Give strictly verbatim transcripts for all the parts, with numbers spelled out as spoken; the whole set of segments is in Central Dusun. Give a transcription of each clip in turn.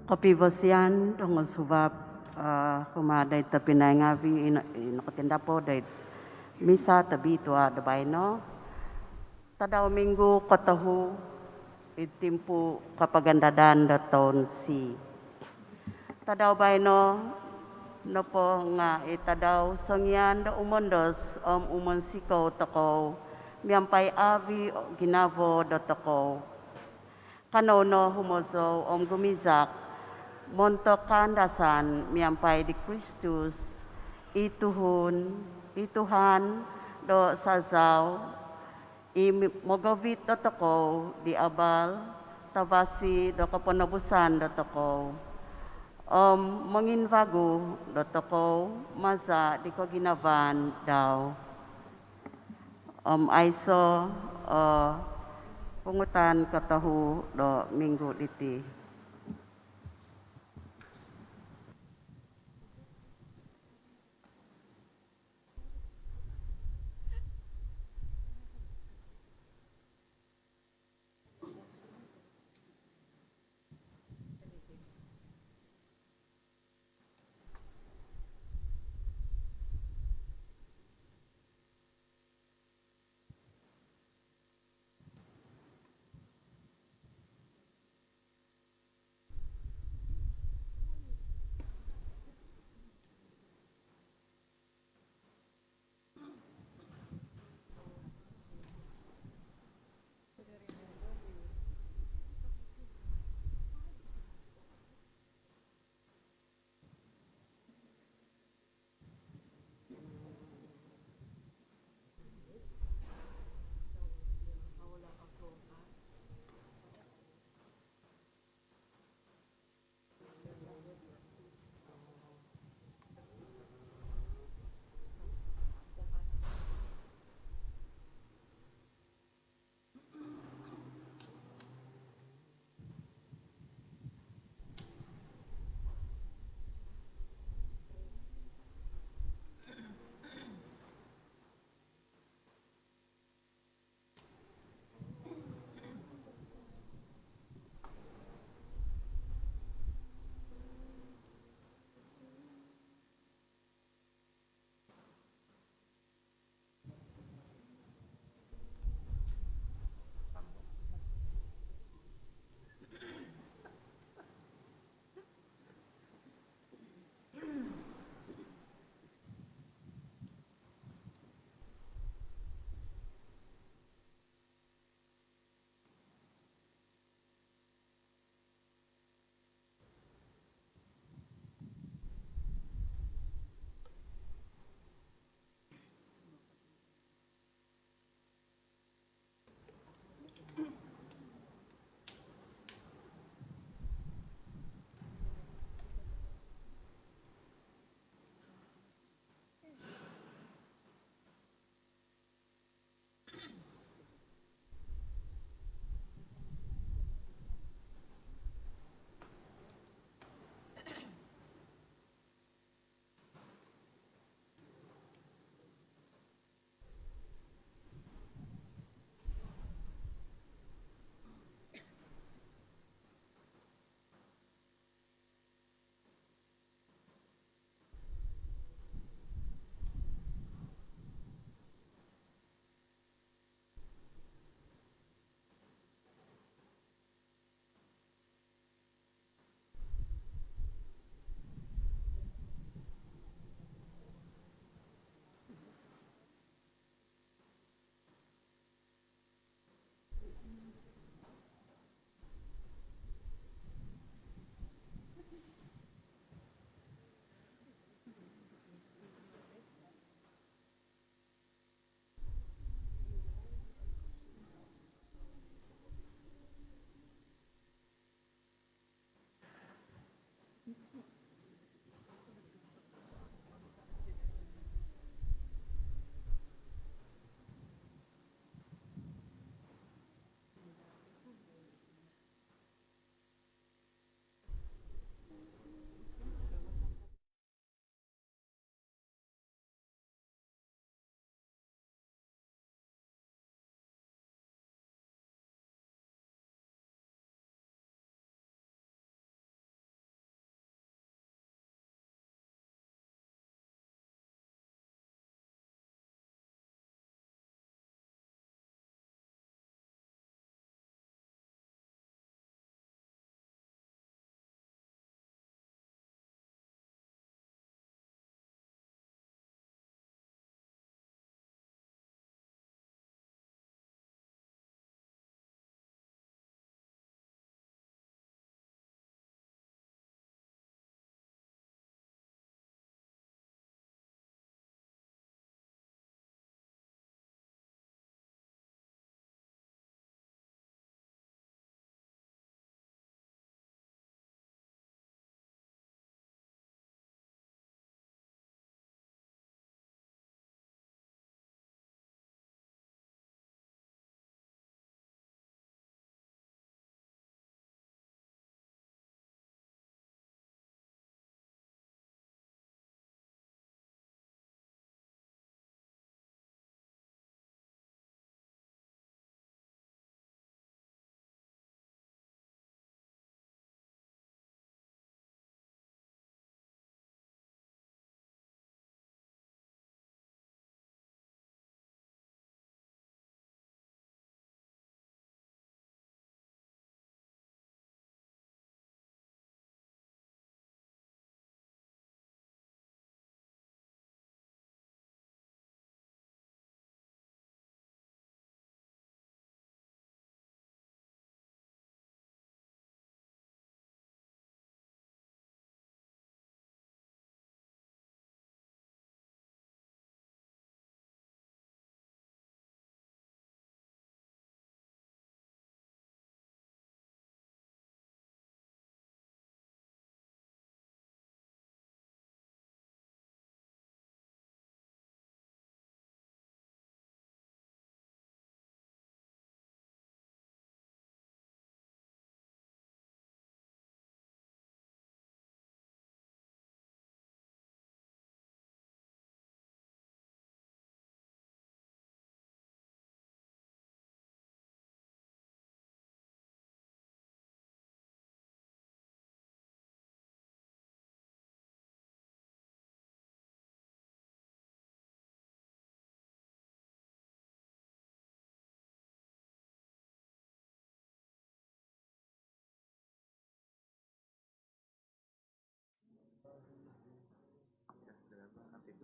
Kopivosian do ngonsuvab, eh, kumaa doid tobpinai ngaavi' i no-, i nokotindapo doid misa tobitua do baino. Tadau minggu kotohu id timpu kapagandadan do toun C. Tadau baino nopo nga i tadau songian do umondos om umonsikou tokou miampai aavi' o ginavo dotokou. Kanou no humozou om gumizak montok kaandasan miampai di Kristus, i tuhun, i Tuhan do sazau, i mogovit dotokou di abal tavasi do koponobusan dotokou om monginvagu dotokou maza di koginavaan dau. Om aiso o pungutan kotohu do minggu diti.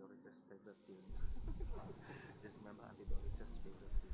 Doris' favorite film. Just remember Auntie Doris' favorite film.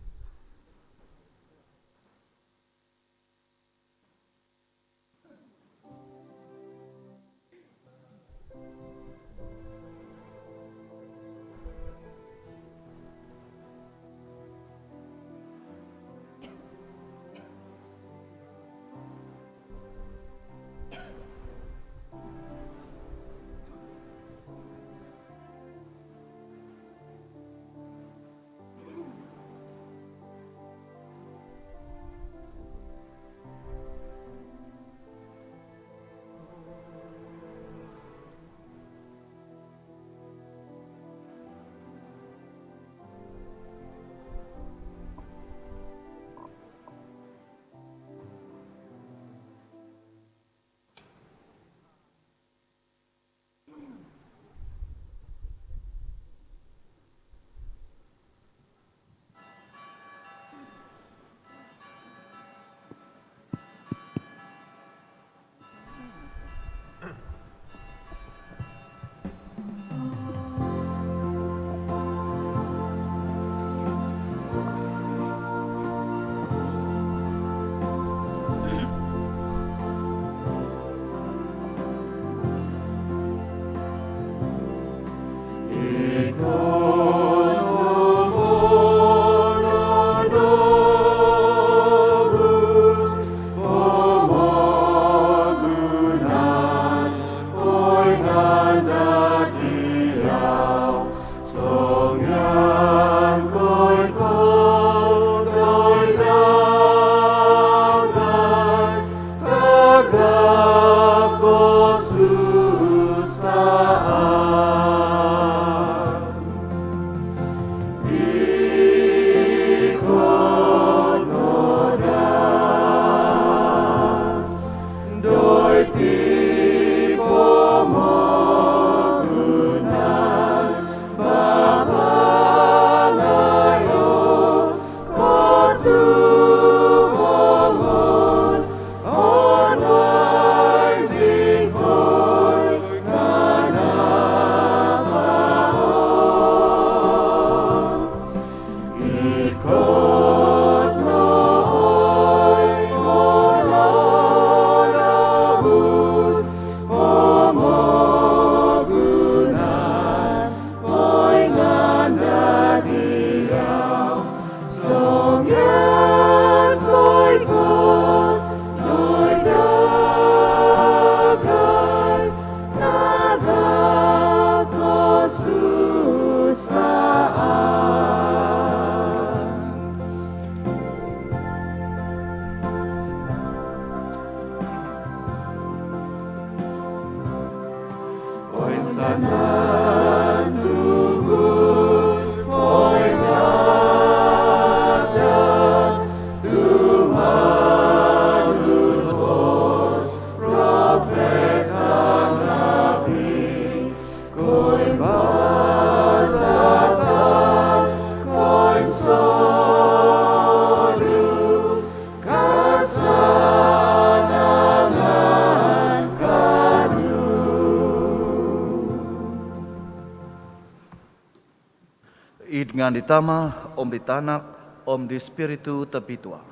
Id ngaan di Tama, om di Tanak, om di Spiritu Tobitua.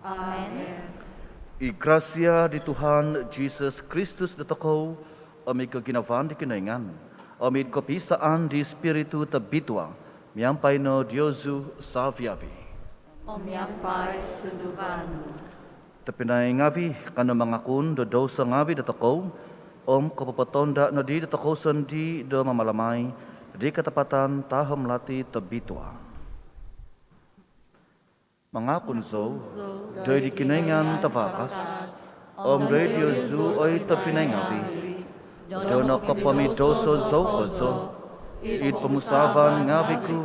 Amen. I grasia di Tuhan Jisus Kristus dotokou, om i koginavaan di Kinoingan, om i kopisaan di Spiritu Tobitua, miampai no diozu saviavi. Om miampai sunduvan nu. Tobpinai ngavi, kanou mangakun do douso ngavi dotokou, om kopopotonda nodi dotokou sondii do mamalamai di katapatan tahom lati tobitua. Mangakun zou doid di Kinoingan Tavakas, om doid diozu oi tobpinai ngavi, do nokopomidouso zou kozo, id pomusaavan ngavi ku,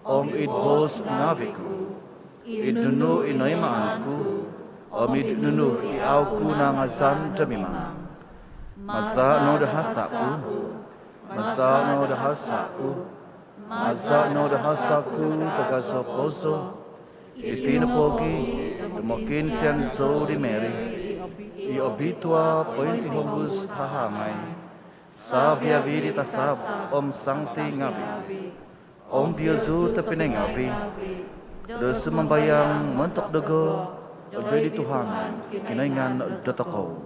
om id boos ngavi ku, id nunu i noimaan ku, om id nunu i au ku nangazan do mimang. Maza no do hasa ku, maza no do hasa ku, maza no do hasa ku tagazo kozo. Iti no pogi do mokiinsian zou di Mary i obitua pointihombus hahangai, savi-avi di tasab om sangti ngavi, om diozu tobpinai ngavi, do sumambayang montok dogo doid di Tuhan Kinoingan dotokou.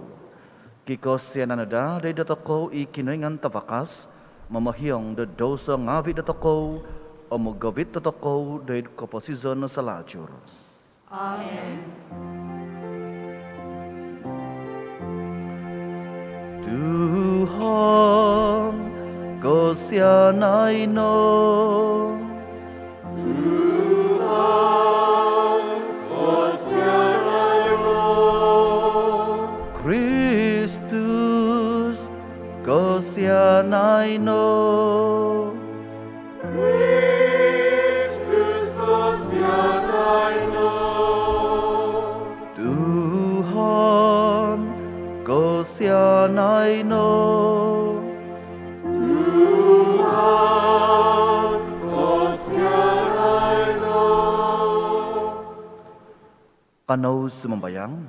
Kikosianan no daa doid dotokou i Kinoingan Tavakas, momohiong do douso ngavi dotokou om mogovit dotokou doid koposizon salajur. Amin. Tuhan, kosianai no. Tuhan, kosianai no. Kristus, kosianai no. Kristus, kosianai no. Tuhan, kosianai no. Tuhan, kosianai no. Kanou sumambayang.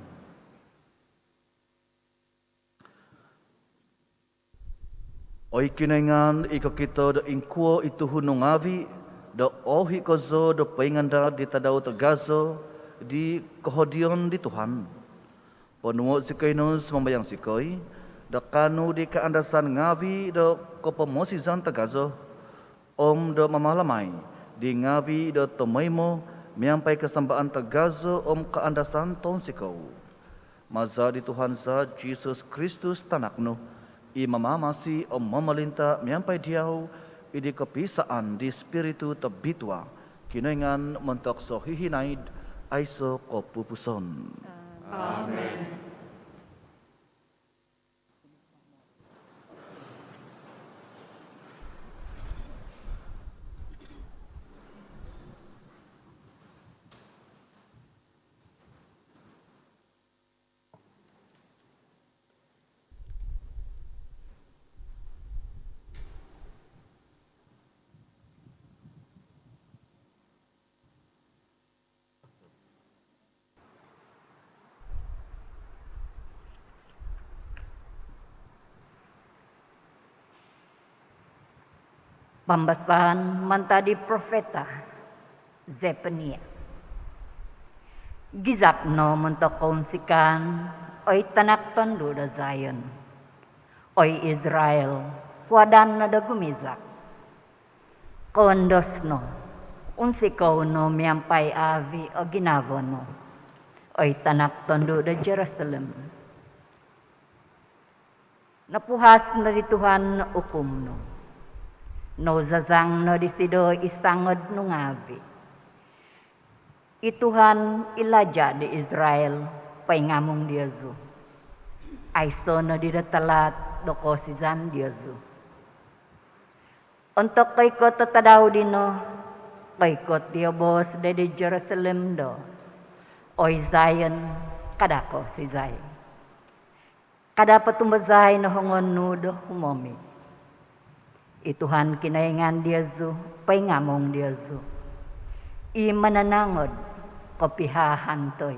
Oi Kinoingan, i kokito do ingkuo i tuhun nu ngavi, do ouhi kozo do poingandad di tadau tagazo di kohodion di Tuhan, ponuo zikoi no, sumambayang zikoi, do kaanu di kaandasan ngavi do kopomosizan tagazo, om do mamalamai di ngavi do tomoimo miampai kasambaan tagazo om kaandasan tonsikou. Maza di Tuhan za Jesus Kristus Tanak nu, i mamamasi om momolinta miampai diau id di kopisaan di Spiritu Tobitua, Kinoingan montok sohihinaid aiso kopupuson. Amin. Pambasaan mantad di profeta Zefania. Gizak no montok kounsikaan, oi tanak tondu do Zion. Oi Israel, puadan no do gumizak. Koondos no, unsikou no miampai avi o ginavo nu, oi tanak tondu do Jerusalem. Nopuhas no di Tuhan o ukum nu, nouzazang no disido i sangod nu ngavi. I Tuhan, i Laja di Israel, poingamung diozu. Aiso nodi do talaat do koosizan diozu. Ontok koikot o tadau dino, koikot dii o boos doid Jerusalem do, oi Zion, kada koosizai. Kada potumbazai no hongon nu do humomi. I Tuhan Kinoingan diozu, poingamung diozu, i mananangod kopihahantoi.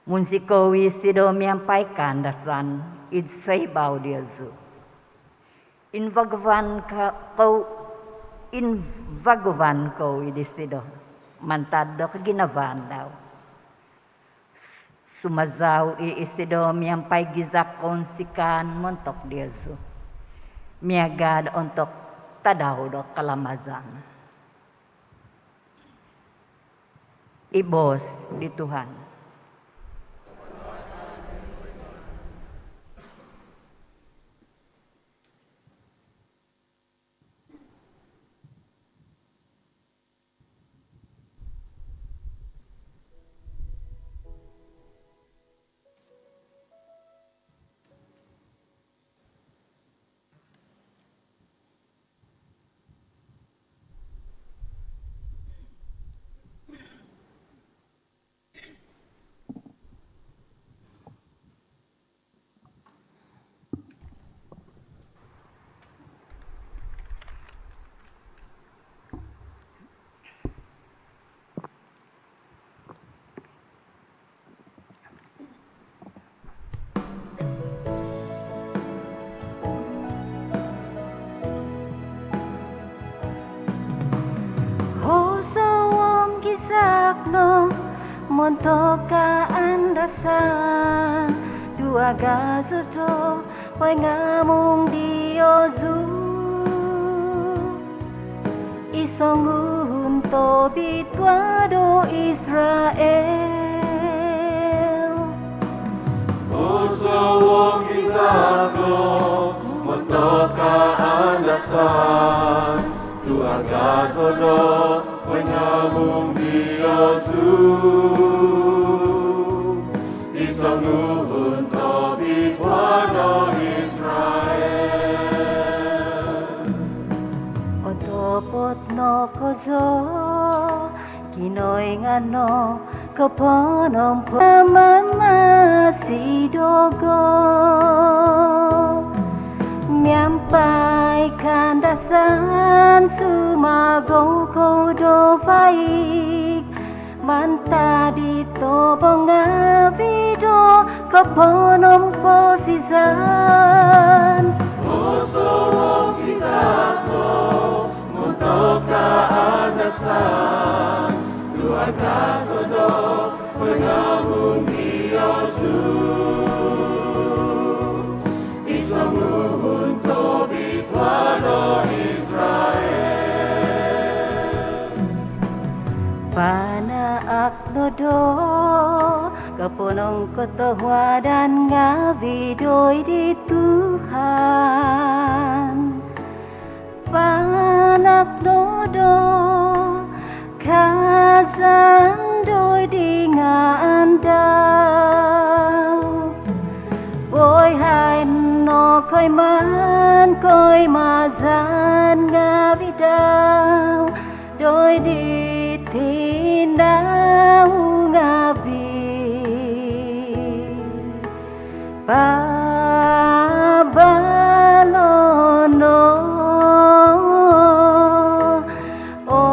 Munsikou isido miampai kaandasan id soibau diozu. Invaguvan ka-, kou, invaguvan kou i disido mantad do koginavaan dau. Sumazau i isido miampai gizak kounsikaan montok diozu, miaga do ontok tadau do kalamazan. I boos di Tuhan. no montok kaandasan tu agazo do poingamung diozu i songuhun tobitua do Israel. Osowo' om gizak no montok kaandasan tu agazo do poingamung diozu i songuhun tobitua do Israel. Otopot no kozo Kinoingan no koponompo' mamasi dogo miampai kaandasan sumagou kou do vaig mantad di tobong ngaavi' do koponomposizan. Osowo' om gizak no montok kaandasan tu agazo do poingamung diozu i songuhun tobitua do Israel. Panaak no do koponongkotohuadan ngaavi' doid di Tuhan. Panaak no do kaazan doid di ngaan dau. Poihai no koimaan koimazan ngaavi' dau doid di tinau ngaavi'. Pabalo' no o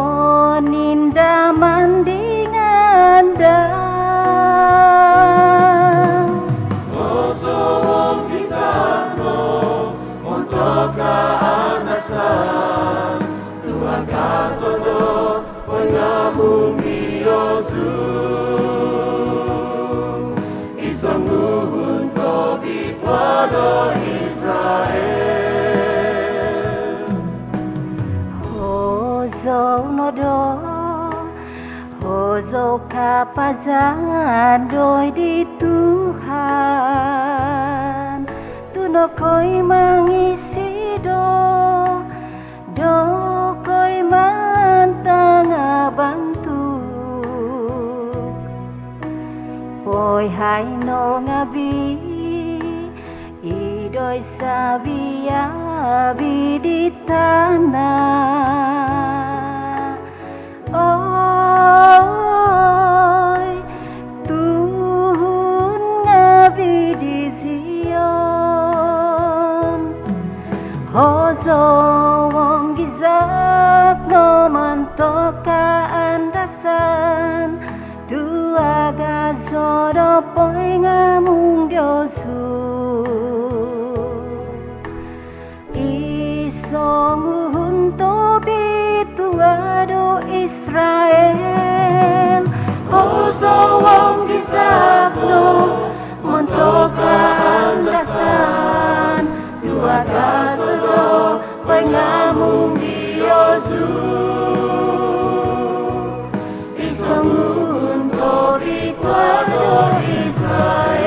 nindaman di ngaan dau. Osowo' om gizak no montok kaandasan tu agazo do poingamung diozu i songuhun tobitua do Israel. Hozou no do hozou kapazan doid di Tuhan tu nokoimang isido do koimaan tangabantuk. Poihai no ngaavi' i doid savi-avi di tana'. Oi tuhun ngaavi' di Zion, hozou om gizak no montok kaandasan tu agazo do poingamung diozu i songuhun tobitua do Israel. Hozou om gizak no montok kaandasan tu agazo do poingamung diozu i songuhun tobitua do Israel.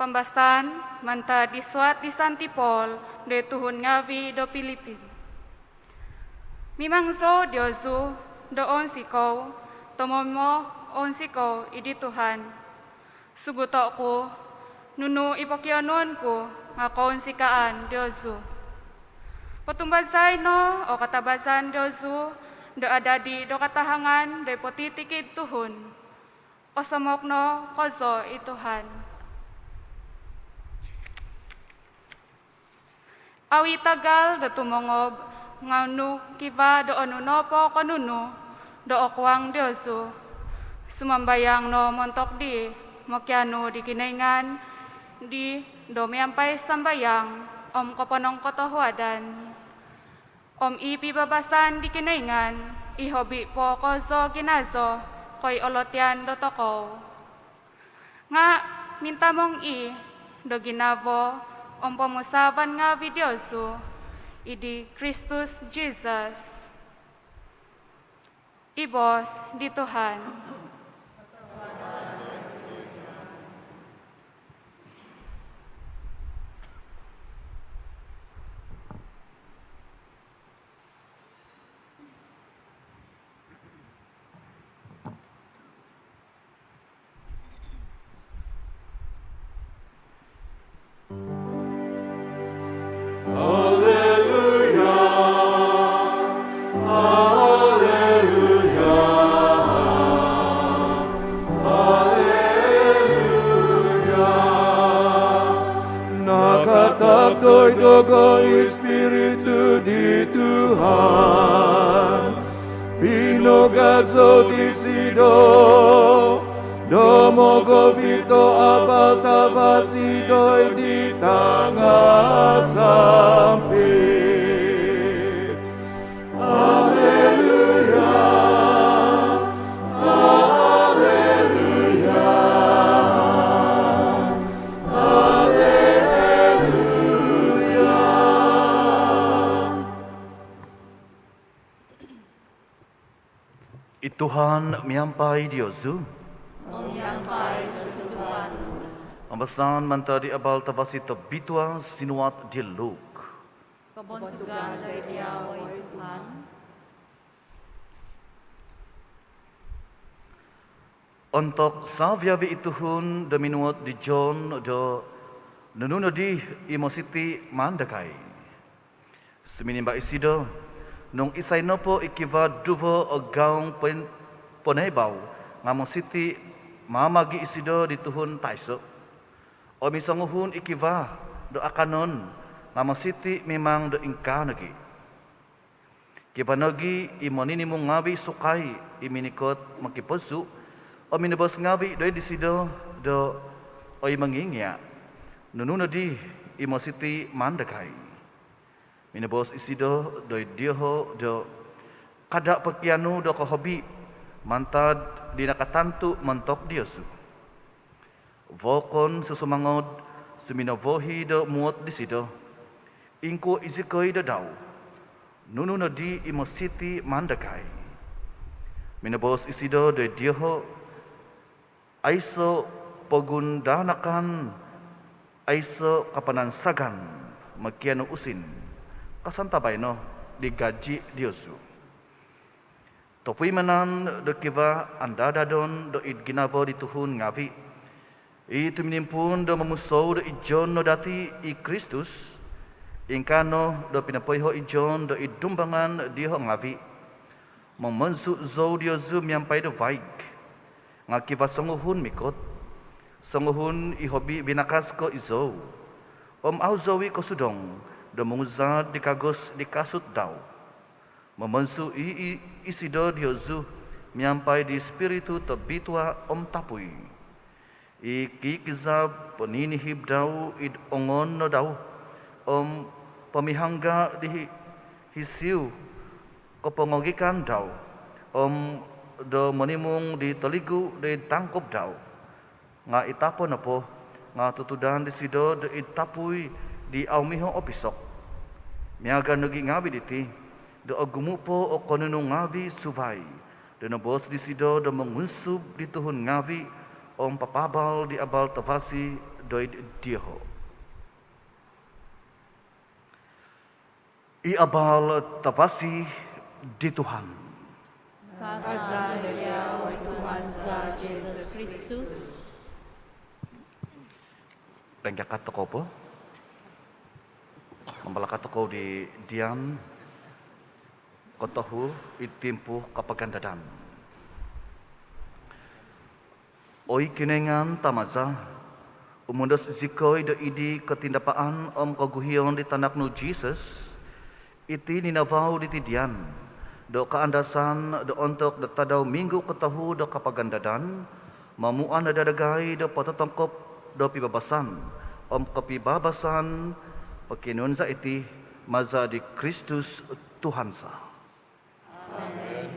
Pambasaan mantad di suat di Santi Paul doid tuhun ngaavi' do Pilipin. Mimang zou diozu do ounsikou, tomoimo ounsikou id di Tuhan. Suguto' ku, nunu i pokionuon ku nga' kounsikaan diozu. Potumbazai no o katabazan diozu do adadi do katahangan do i potitikid tuhun. Osomok no kozo i Tuhan. Au i' tagal do tumongob nga' nung kivaa do onu nopo ko' nunu do okuang diozu, sumambayang no montok dii mokianu di Kinoingan dii do miampai sambayang om koponongkotohuadan. Om i pibabasan di Kinoingan i hobi po kozo ginazo ko' i olotian dotokou. Nga' mintamong i' do ginavo om pomusaavan ngaavi' diozu id di Kristus Jisus. I boos di Tuhan. Alleluia, alleluia, alleluia. Nakatagdoi dogo i Spiritu di Tuhan, pinogazo disido do mogovit o abal tavasi doid di tanga sampit. Alleluia, alleluia, alleluia. I Tuhan miampai diozu. Om miampai sunduan nu. Pambasaan mantad di Abal Tavasi Tobitua sinuat di Luk. Kobontugan doid Diau, oi Tuhan. Ontok savi-avi i tuhun do minuot di John do, nunu nodi i mositi maan dagai? Suminimba isido, nung isai nopo i kivaa duvo o gaung poin-, ponoibau nga mositi mamagi isido di tuhun taiso. Om i songuhun i kivaa do akanon nga mositi mimang do ingkaa nogi. Kivaa nogi i moninimung ngaavi sukai i minikot mokipozu, om minoboos ngaavi doid disido do, oi Mongingia, nunu nodi i mositi maan dagai? Minoboos isido doid dioho do, kada pokianu do kohobi mantad di nakatantu montok diozu. Vookon susumangod, suminovohi do muot disido, ingkuo izikoi do dau? Nunu nodi i mositi maan dagai? Minoboos isido doid dioho, aiso pogundaanakan, aiso kapanansagan mokianu usin, kasantabai no di gaji diozu. Topuimanan do kivaa andadadon doid ginavo di tuhun ngaavi i tuminimpuun do momusou doid John no dati i Kristus, ingkaa no do pinopoiho i John doid dumbangan dioho ngaavi. Momonsu zou diozu miampai do vaig, nga kivaa songuhun mikot, songuhun i hobi vinakas ko izou, om au zou i kosudong do monguzaad di kagos di kasut dau. Momonsu i, i, isido diozu miampai di Spiritu Tobitua om tapui. I kikizab poninihib dau id ongoon no dau, om pomihangga di hi-, hisiu kopongogikan dau, om do monimung di toligu doid tangkub dau. Nga i tapo nopo nga tutudan disido doid tapui di au miho opisok. Miaga nogi ngaavi diti, do ogumu po o konunu ngaavi suvai do noboos disido do mongunsub di tuhun ngaavi om papaabal di Abal Tavasi doid dioho. I Abal Tavasi di Tuhan. Kaza do diau, oi Tuhan za Jesus Kristus. Pangkakat tokou po. Mamalakat tokou di dian kotohu id timpu kapagandadan. Oi Kinoingan Tama za, umundos zikoi do id di kotindapaan om koguhion di Tanak nu Jesus, iti ninavau diti dian, do kaandasan do ontok do tadau minggu kotohu do kapagandadan, mamuan no daa dagai do pototongkop do pibabasan om kopibabasan. Pokionuon za iti maza di Kristus Tuhan za. Amen.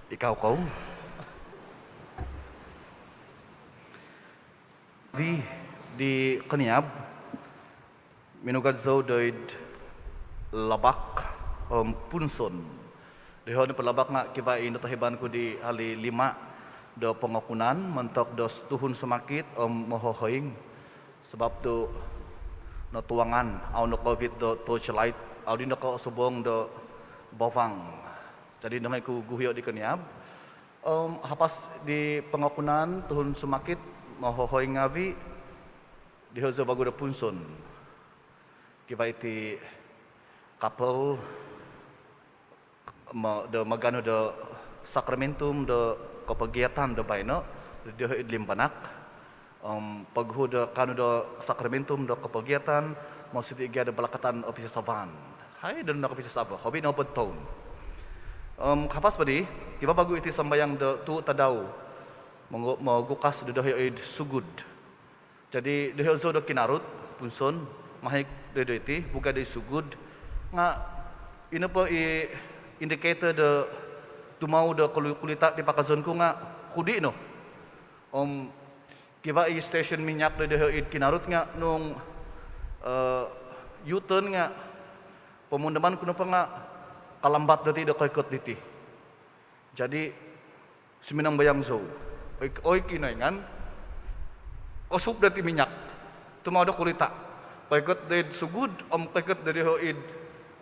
Ikau kou. Wi di koniab, minugad zou doid Labak om Punson. Doiho nopo Labak nga kivaa i notohiban ku di hari lima do pongokunan montok do tuhun sumakit om mohohoing. Sabab tu notuangan, au nokoovit do torchlight, au di nokosobong do bawang. Jadi nongoi ku guhio di koniab. Om hapas di pongokunan, tuhun sumakit, mohohoing ngavi, doiho zou vagu do Punson. Kivaa iti couple ma-, do maganu do sakramentum do kopogiatan do baino, doiho id Limbanak. Om poguhu do kaanu do sakramentum do kopogiatan, mositi gia do balakatan o pisasavaan. Hai do nokopisasavo, hobi no hopod toun. Om hapas po di, kivaa vagu iti sambayang do tuu tadau, mongo-, mogukas do doiho id sugud. Jadi doiho zou do Kinarut, Punson, mahik doid doiti, bugad doid sugud. Nga ino po i indicator do tumau do kuli-, kulita di pakazon ku nga kudi no. Om kivaa i stesen minyak doid doiho id Kinarut nga nung, eh, U-turn nga pomundaman ku nopo nga kalambat dati do koikot diti. Jadi suminambayang zou, oi, oi Kinoingan, kosup dati minyak, tumau do kulita, koikot doid sugud om koikot doid doiho id,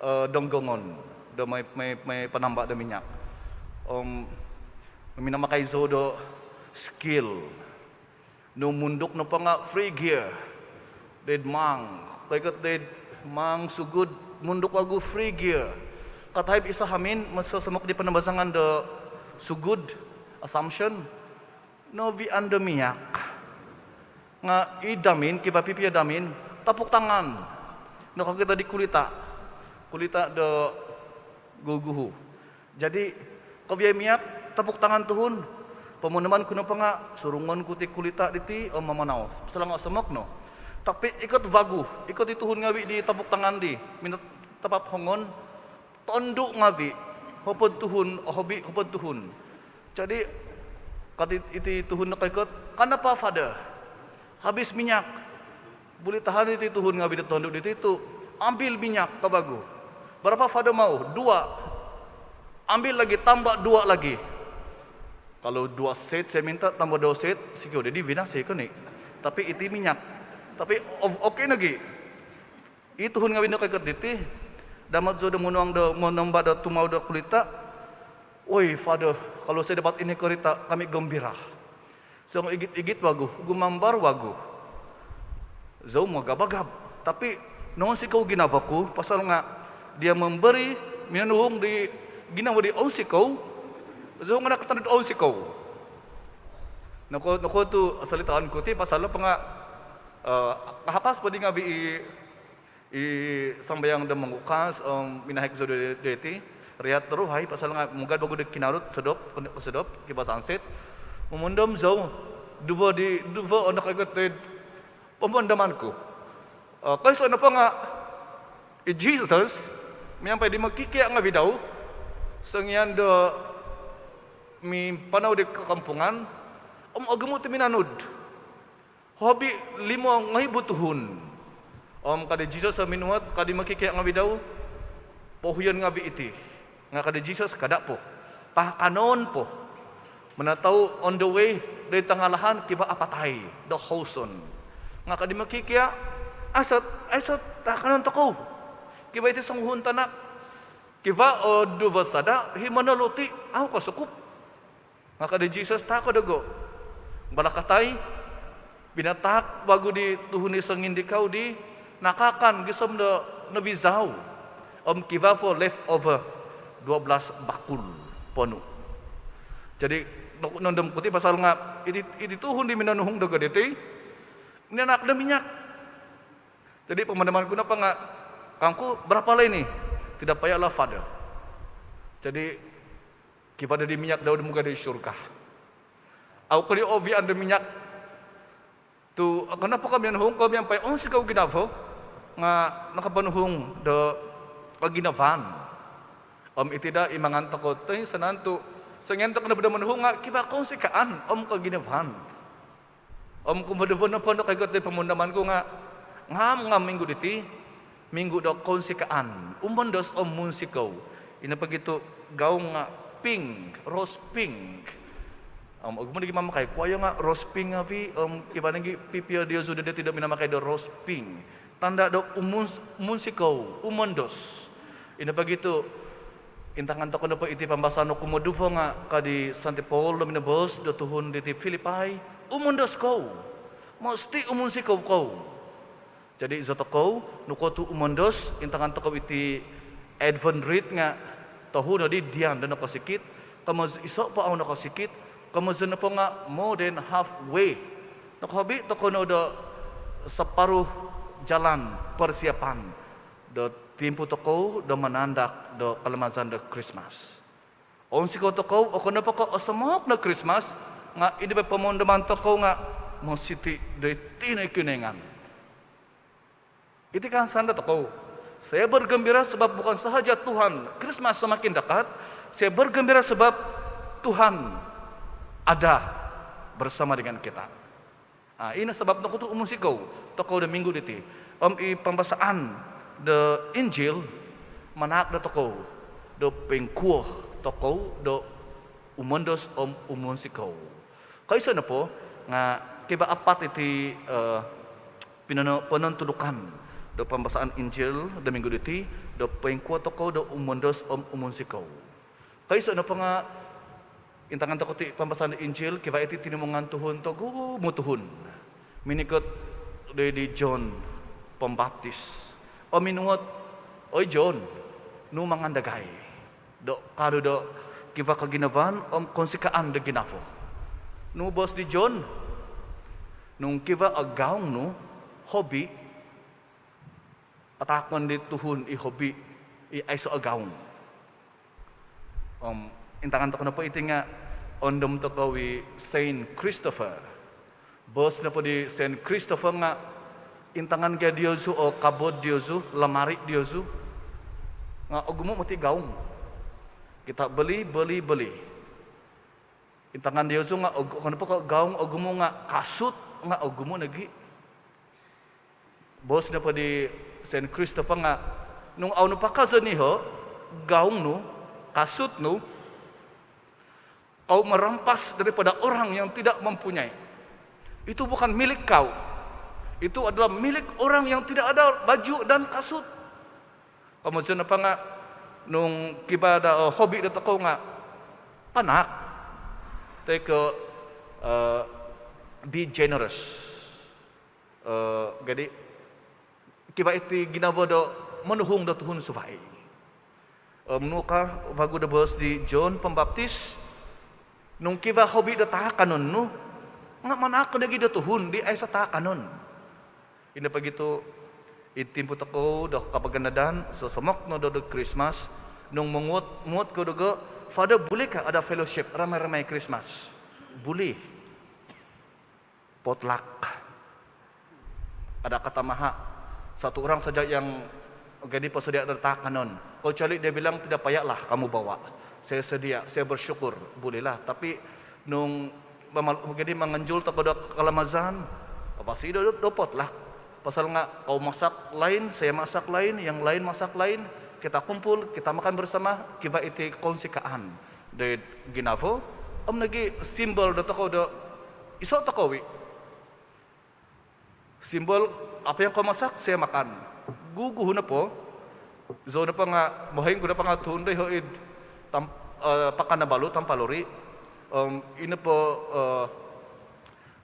eh, Donggongon do moi, moi, moi panamba do minyak. Om minamakai zou do skill. Nung munduk nopo nga free gear. Doid Maang, koikot doid Maang sugud, munduk vagu free gear. Kataib isa hamin, mososomok di panambazangan do sugud, Assumption, novian do minyak. Nga id hamin, kivaa piipio do hamin, tapuk tangan. Nokokito di kulita. Kulita do guguhu. Jadi koviai minyak, tapuk tangan tuhun. Pomundaman ku nopo nga surungon ku ti kulita diti om mamanau. Pasal nga osomok no. Tapi ikot vagu, ikot i tuhun ngavi di tapuk tangan di, minatapap hongon, tondu ngavi, hopod tuhun, ohobi hopod tuhun. Jadi ka diti tuhun nokoikot, "Kenapa, Father? Habis minyak." Buli tahan iti tuhun ngavi do tondu diti tu, "Ambil minyak," ka vagu. "Berapa, Father, mau?" "Dua." "Ambil lagi, tambah dua lagi." "Kalau dua set saya minta, tambah dua set," sikou di, di binasi ko ni. Tapi iti minyak. Tapi o-, okey nogi. I tuhun ngavi nokoikot diti, damot zou do monuang do, monamba do tumau do kulita. "Oi, Father, kalau saya dapat ini kereta, kami gembira." Songoigit-igit vagu, gumambar vagu. Zou magab-agab. Tapi nounsikou ginavo ku, pasal nga dia memberi, minonuhung di ginavo di ounsikou. Zou nga nakatanud ounsikou. Nokuo, nokuo tu salitaan ku ti, pasal nopo nga, eh, kahapas po di ngavi i I sambayang do mongukas, om minahik zou do, do iti, riat do ruhai, pasal nga mugad vagu do Kinarut, sodop, sodop, kivaa sunset. Momondom zou, duvo di, duvo o nokoikot id pomondoman ku. Eh, koiso nopo nga, i Jesus, miampai di mokikia ngavi dau, songian do mimpanau di kakampungan om ogumu' ti minanud. Hobi limo ngoibu tuhun. Om ka di Jesus o minuhot, ka di mokikia' ngavi' dau, pohuyon ngavi' iti. Nga' ka di Jesus, kada' po. Pahakanon po. Mana tau on the way doid tanga lahan kivaa apatai do houson. Nga' ka di mokikia', aiso, aiso takanon tokou. Kivaa iti songuhun tanak. Kivaa o duvo sada', himo no luti', au' kosukup. Nga' ka di Jesus, taako' dogo'. Balakatai, binataak vagu di tuhun i songindikau di nakaakan gisom do novizau. Om kivaa po left over, dua belas bakul ponu'. Jadi, no-, nondom ku ti pasal nga' iti, iti tuhun di minonuhung dogo' diti, minanaak do minyak. Jadi, pemadaman ku nopo nga', kangku, "Berapa lah ini?" "Tidak payahlah, Father." Jadi, kivaa dadi minyak dau do mugai di surga. Au' koli' ovian do minyak tu', okon nopo ko' minonuhung ko' miampai ounsikou ginavo nga' nakapanuhung do koginavaan. Om iti daa i mangan tokou toinsanan tu', songian tokou nopo do monuhung nga' kivaa kounsikaan om koginavaan. Om kumoduvo nopo do koikot di pomundaman ku nga', ngam-ngam minggu diti, minggu do kounsikaan, umondos om munsikou. Ino pogi tu' gaung nga' pink, rose pink. Om ogumu' nogi mamakai, kuo nga' rose pink ngavi', om kivaa nogi pipio diozu do diti do minamakai do rose pink. Tanda' do umuns-, umunsikou, umondos. Ino pogi tu', intangan tokou nopo iti pambasaan do kumoduvo nga' ka di Santi Paul do minoboos do tuhun diti Filipai, umondos kou. Mosti umunsikou kou. Jadi, izo tokou, nokuo tu' umondos, intangan tokou iti Advent wreath nga', tohu nodi dian do nokosikit, komoiz-, iso' po au' nokosikit, komoizon nopo nga' more than halfway. Nokohobi tokou no do separuh jalan persiapan do timpu tokou do manandak do kalamazan do Krismas. Ounsikou tokou, okon nopo ko' osomok no Krismas, nga' ino po pomundaman tokou nga' mositi' do iti no i Kinoingan. Iti kaansan do tokou. Saya bergembira sebab bukan sahaja Tuhan, Krismas semakin dekat, saya bergembira sebab Tuhan ada bersama dengan kita. Ah, ino sabab nokuo tu' umunsikou tokou do minggu diti. Om i pambasaan do Injil manaak do tokou do poingkuo tokou do umondos om umunsikou. Koiso nopo nga' kivaa apat iti, eh, pinono-, ponontudukan do pambasaan Injil do minggu diti do poingkuo tokou do umondos om umunsikou. Koiso nopo nga', intangan tokou ti pambasaan do Injil, kivaa iti tinimungan tuhun, togumu' tuhun minikot doid di John Pembaptis. Om minuhot, "Oi John, nunu mangan dagai?" Do kaanu do kivaa koginavaan om kounsikaan do ginavo. Nunu boos di John? "Nung kivaa o gaung nu hobi, pataakon di tuhun i hobi i aiso o gaung." Om intangan tokou nopo iti nga' oondom tokou i Saint Christopher. Boos nopo di Saint Christopher nga', intangan gia diozu o kabod diozu, lamari diozu, nga' ogumu' moti gaung. Kita beli, beli, beli. Intangan diozu nga' og-, okon nopo ko' gaung ogumu' nga' kasut nga' ogumu' nogi. Boos nopo di Saint Christopher nga', "Nung au' nu pakazon iho' gaung nu, kasut nu, kau merampas daripada orang yang tidak mempunyai. Itu bukan milik kau. Itu adalah milik orang yang tidak ada baju dan kasut." Komozon nopo nga', nung kivaa daa o hobi do tokou nga' panaak. Toi ko', eh, be generous. Eh, jadi, kivaa iti ginavo do monuhung do tuhun suvai. Om nunu ka vagu do boos di John Pembaptis, "Nung kivaa hobi do taakanon nu, nga' manaak nogi do tuhun di aiso taakanon." Ino pogi tu', id timpu tokou do kapaganadan, sosomok no do, do Krismas, nung monguot, muot kou dogo', "Father, bolehkah ada fellowship ramai-ramai Krismas?" Boleh. Potluck. Ada kata maha, satu orang saja yang jadi pensedia dari taakanon. Kecuali dia bilang, "Tidak payahlah kamu bawa. Saya sedia, saya bersyukur, bolehlah. Tapi nung mamal-, jadi manganjul tokou do kalamazan, pasti do, do, dapatlah. Pasal nga kau masak lain, saya masak lain, yang lain masak lain, kita kumpul, kita makan bersama, kivaa iti kounsikaan do ginavo, om nogi simbol do tokou do iso tokou i. Simbol, apa yang kau masak, saya makan. Guhu nopo, zou nopo nga, mohoing ku nopo nga tuhun doiho id tam-, eh, Pekan Nabalu, Tampaluri. Om, ino po, eh,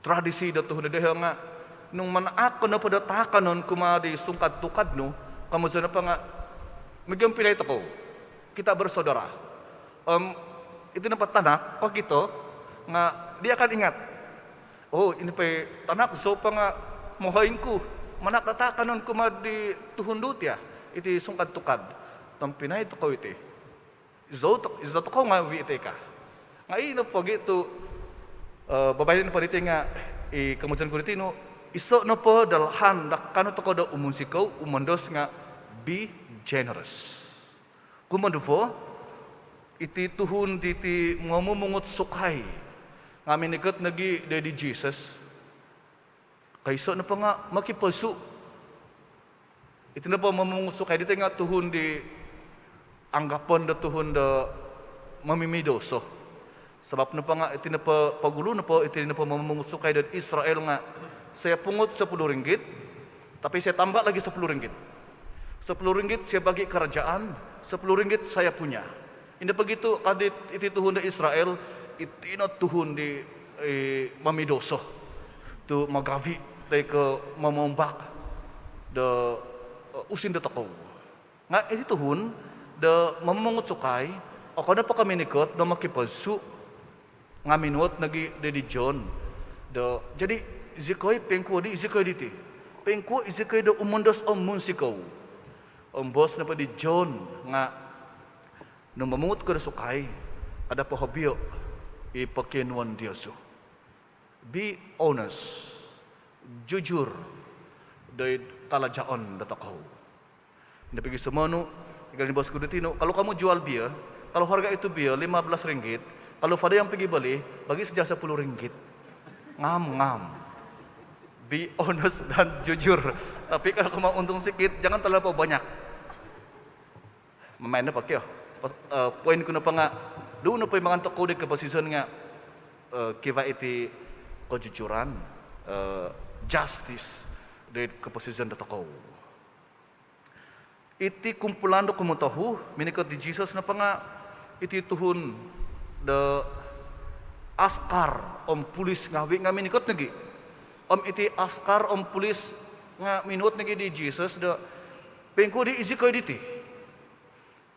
tradisi do tuhun doiho nga, nung manaak ko nopo do taakanon kumaa di sungkad tukad nu, komozon nopo nga, mogiobpinai tokou. Kita bersaudara. Om, iti nopo tanak, kokito, nga dia akan ingat. Oh, ino po i tanak zou po nga mohoing ku manaak do taakanon kumaa di tuhun do tia, iti sungkad tukad. Tompinai tokou iti. Zou to-, zou tokou nga wi iti ka. Nga i nopo gi tu, eh, babaino nopo diti nga, i komozon ku diti nu, iso nopo do lahan do kaanu tokou do umunsikou, umondos nga be generous. Kumoduvo, iti tuhun diti momumungut sukai nga minikot nogi do di Jesus. Koiso nopo nga mokiposu. Iti nopo momumungut sukai diti nga tuhun di anggapon do tuhun do momimidoso. Sabab nopo nga iti nopo pogulu nopo, iti nopo momumungut sukai do Israel nga, saya pungut sepuluh ringgit, tapi saya tambah lagi sepuluh ringgit. Sepuluh ringgit saya bagi kerajaan, sepuluh ringgit saya punya. Ino po gi tu ka di iti tuhun do Israel, iti no tuhun di, eh, momidoso. Tu magavi toi ko momombak do, eh, usin do tokou. Nga iti tuhun do momumungut sukai, okon nopo ko minikot do mokiposu, nga minuot nogi di, di John do, jadi, zikoi poingkuo di, zikoi diti. Poingkuo zikoi do umondos om munsikou. Om boos nopo di John nga, nung momungut ko do sukai, kada po hobio i pokionuon diozu. Be honest, jujur, doid kalajaon do tokou. Ino po gi sumonu, igal ni boos ku di tinu, kalau kamu jual bir, kalau harga itu bir lima belas ringgit, kalau ada yang pergi beli, bagi saja sepuluh ringgit. Ngam, ngam. Be honest dan jujur. Tapi kalau kamu untung sikit, jangan terlalu banyak. Mamain nopo kio. Pas, eh, poin ku nopo nga, duo nopo i mangan tokou di koposizon nga, eh, kivaa iti kejujuran, eh, justice di koposizon do tokou. Iti kumpulan do kumotohu, minikot di Jesus nopo nga, iti tuhun do askar om pulis ngavi nga minikot nogi. Om iti askar om pulis nga minuot nogi di Jesus do, poingkuo di zikoi diti.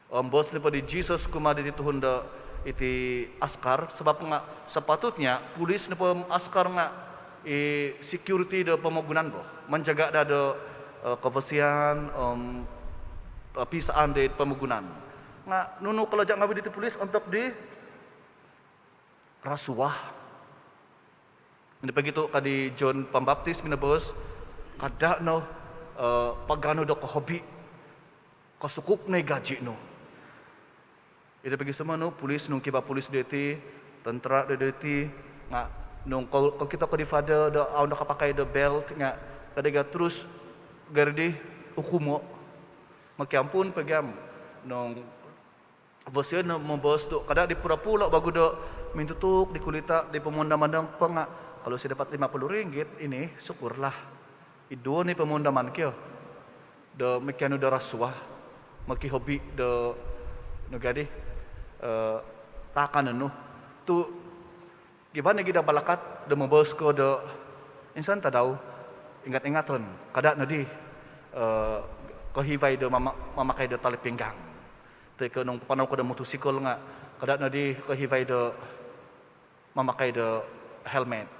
Om boos nopo di Jesus kumaa diti tuhun do iti askar, sabab nga sepatutnya pulis nopo om askar nga i security do pomogunan bo. Menjaga daa do, eh, kebersihan, om, eh, pisaan di pomogunan. Nga nunu kalaja ngavi diti pulis ontok di rasuah. Ino po gi tu ka di John Pembaptis minoboos, kada no, eh, paganu do kohobi, kosukuk no i gaji nu. Ino po gi sumonu, pulis, nung kivaa pulis doiti, tentera doiti, nga nung ko-, kokito ko di father do au nakapakai do belt nga, kada gia terus gari di ukumo. Mokiampun po gia om nung Vosio no moboos tu, kada di pura-pura vagu do mintutuk di kulita di pomundaman nopo nga, kalau saya dapat lima puluh ringgit ini, syukurlah. Iduo ni pomundaman kio do mokianu do rasuah, mokihobi do nu gia di, eh, taakanon nu. Tu Kivaa nogi do balakat do moboos ko do insan tadau, ingat-ingaton, kada nodi, eh, kohivai do mama-, mamakai do tali pinggang. Toi ko nung papanau ko do motosikal nga, kada nodi kohivai do mamakai do helmet.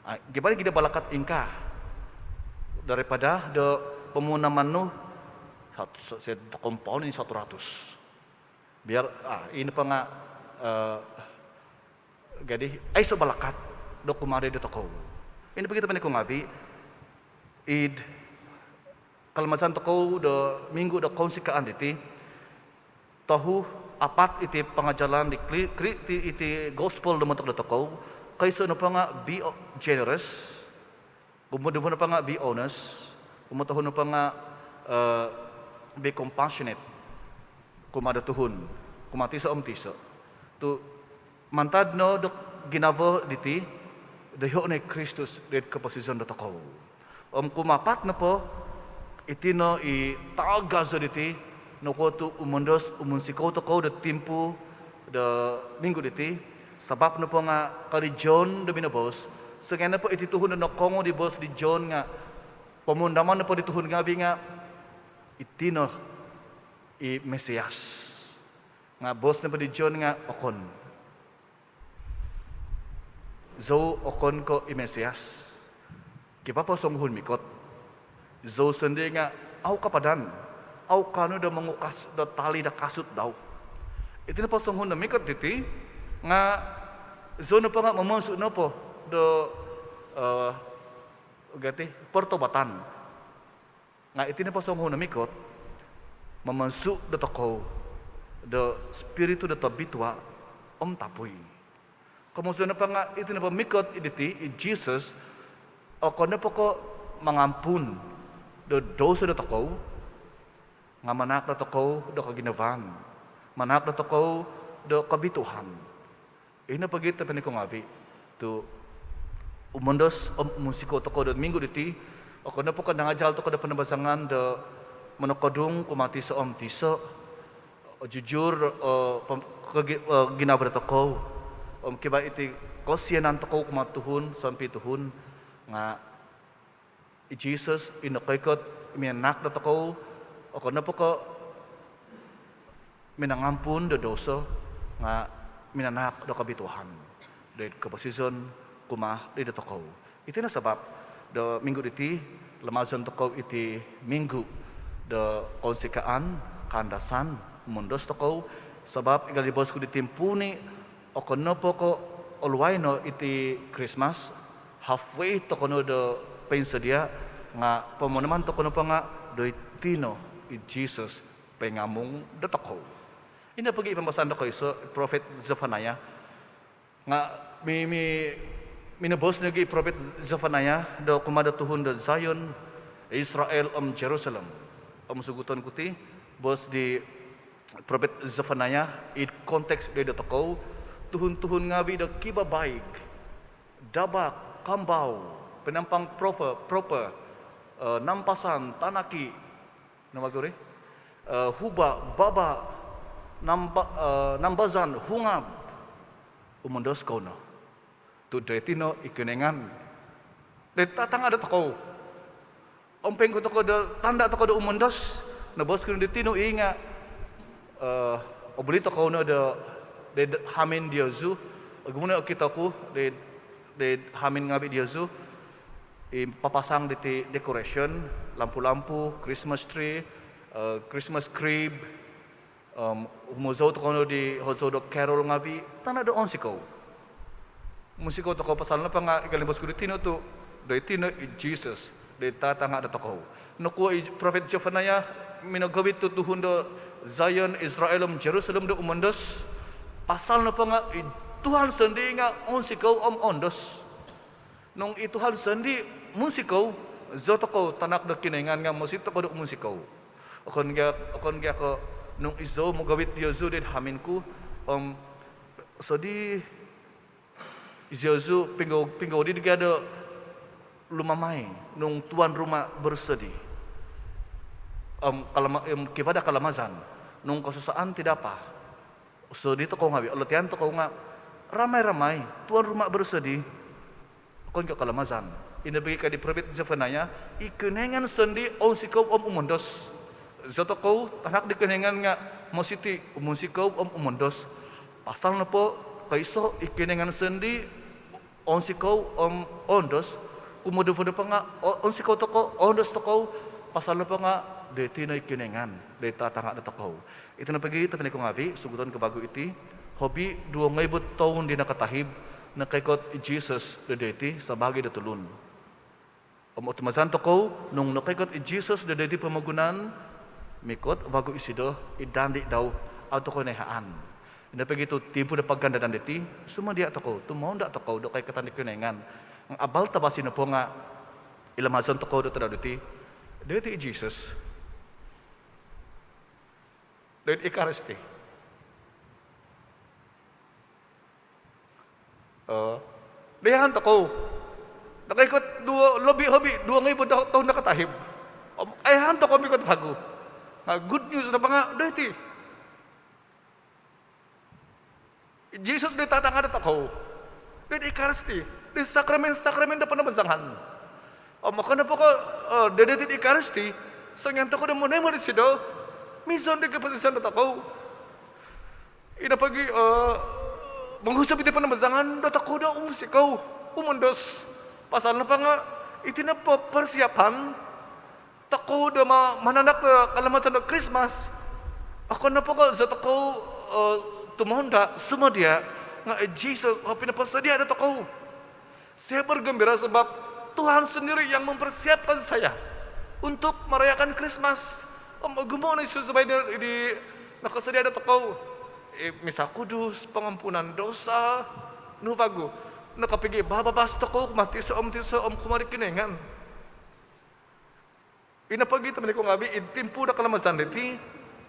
Ah, kivaa nogi do balakat ingkaa daripada do pomunaman nu satu, se-, se-, tokompon ini satu ratus. Biar, ah, ino po nga, eh, jadi, aiso balakat do kumaa do tokou. Ino po gia tobpinai ku ngavi, id kalamazan tokou do minggu do kounsikaan diti, tohu apat iti pangajalan di kri-, kri-, iti, iti gospel do montok dotokou. Koiso nopo nga' be generous. Kumoduvo nopo nga' be honest. Kumotohu nopo nga', eh, be compassionate kumaa do tuhun, kumaa tiso om tiso. Tu' mantad no do ginavo diti, doiho' no i Kristus doid koposizon dotokou. Om kumapat nopo, iti no i tagazo diti, nokuo tu' umondos, umunsikou tokou do timpu do minggu diti. Sabap nopo nga' ka di John do minoboos, songian nopo iti tuhun do nokoongou di boos di John nga' pomundaman nopo di tuhun ngavi' nga' iti no i Mesias. Nga' boos nopo di John nga', okon. Zou okon ko' i Mesias. Kivaa po songuhun mikot. Zou sondii' nga' au kapadan. Au kaanu do mongukas do tali do kasut dau. Iti nopo songuhun do mikot diti nga' zou nopo nga' momonsu nopo do, eh, gati, pertobatan. Nga' iti nopo songuhun do mikot, momonsu dotokou do Spiritu do Tobitua om tapui. Komozon nopo nga' iti nopo mikot i diti, i Jesus, okon nopo ko' mangampun do douso dotokou, nga' manahak dotokou do koginavaan, manahak dotokou do kobituaan. Ino pogi' tobpinai ku ngavi', tu' umondos om umunsikou tokou do minggu diti, okon nopo ko' nangajal tokou do panambazangan do monokodung kumaa tiso om tiso, jujur, eh, pem-, kogi-, eh, ginavo dotokou, om kivaa iti kosianan tokou kumaa tuhun sompi tuhun, nga' i Jesus i nokoikot minanahak dotokou, okon nopo ko' minangampun do douso, nga' minanahak do kobituaan doid koposizon kumaa di dotokou. Iti no sabap do minggu diti, lamazon tokou iti minggu do kounsikaan, kaandasan, umondos tokou, sabap miagal di boos ku di timpuuni, okon nopo ko' ohuai no iti Krismas, halfway tokou no do poinsodia, nga' pomunaman tokou nopo nga' doiti no i Jesus poingamung dotokou. Ino pogi' i pambasaan do koiso, Prophet Zefaniah. Nga' mi-, mi-, minoboos nogi' i Prophet Zefaniah do kumaa do tuhun do Zion, Israel om Jerusalem. Om suguton ku ti, boos di Prophet Zefaniah id konteks doid dotokou, tuhun-tuhun ngavi' do kibabaig, dabak, kambau, Penampang proper, proper, eh, Nampasan, Tanaki, namagu ri, eh, Huba, Baba, Namba-, eh, Nambazan, Hungab, umondos kou no. Tu' doiti no i Kinoingan doid tatanga' dotokou. Om poingkuo tokou do tanda' tokou do umondos, noboos ku no di tinu i nga', eh, obuli tokou no do, doid hamin diozu, ogumu' no okito ku doid, doid hamin ngavi' diozu, i papasang diti decoration, lampu-lampu, Christmas tree, eh, Christmas crib, om humozou tokou no di hozou do carol ngavi', tanda' do ounsikou. Munsikou tokou pasal nopo nga' miagal di boos ku di tinu tu', doiti no i Jesus doid tatanga' dotokou. Nokuo i Prophet Zefaniah minogovit tu' tuhun do Zion, Israel om Jerusalem do umondos? Pasal nopo nga' i Tuhan sondii' nga' ounsikou om oondos. Nung i Tuhan sondii' munsikou, zi tokou tanak do Kinoingan nga' mositi tokou do umunsikou. Okon gia, okon gia ko' nung izou mogovit diozu doid hamin ku, om sodi, iziozu pinggou, pinggou di gia do lumamai nung tuan rumah bersedih. Om kalama-, om kivaa do kalamazan, nung kesusahan tidak apa. Sodi tokou ngavi', olotian tokou nga' ramai-ramai, tuan rumah bersedih. Okon ko' kalamazan. Ino pogi' ka di Prophet Zefaniah, i Kinoingan sondii' ounsikou om umondos. Zi tokou tanak di Kinoingan nga' mositi umunsikou om umondos. Pasal nopo koiso i Kinoingan sondii' ounsikou om oondos, kumoduvo nopo nga' o-, ounsikou tokou, oondos tokou, pasal nopo nga' doiti no i Kinoingan doid tatanga' dotokou. Iti no pogi' tobpinai ku ngavi', suguton ku vagu iti, hobi duvo ngoibu toun di nakatahib, nokoikot i Jesus do doiti sabaagi do tulun. Om otumazan tokou, nung nokoikot i Jesus do doiti pomogunan, mikot vagu isido id dandi dau, au tokou noihaan. Ino pogi tu timpu do pagandadan diti, sumandia tokou, tumounda tokou do koikatan di Kinoingan. Nga abal tabasi nopo nga i lamazon tokou do tadau diti, doiti i Jesus doid Ekaristi. Noihaan tokou. Nakaikot duo, lobi hobi duo ngoibu toun nakatahib. Om noihaan tokou mikot vagu. Nga good news nopo nga doiti i Jesus doid tatanga dotokou, doid Ekaristi, doid sakramen-sakramen do panambazangan. Om okon nopo ko doiti id Ekaristi, songian tokou do monoimo disido, mizon doid koposizon dotokou. Ino pogi monguhusup iti panambazangan dotokou do umunsikou, umondos. Pasal nopo nga iti nopo persiapan tokou do manandak do kalamazan do Krismas. Okon nopo ko zotokou tumounda, sumandia, nga i Jesus o pinoposodia dotokou. Saya bergembira sebab Tuhan sendiri yang mempersiapkan saya untuk merayakan Krismas. Om ogumu no i susuvai di nokosodia dotokou, i Misa Kudus, pengampunan dosa, nunu vagu. Nokopigi bababas tokou kumaa tiso om tiso om kumaa di Kinoingan. Ino pogi tobpinai ku ngaavi, id timpu do kalamazan diti,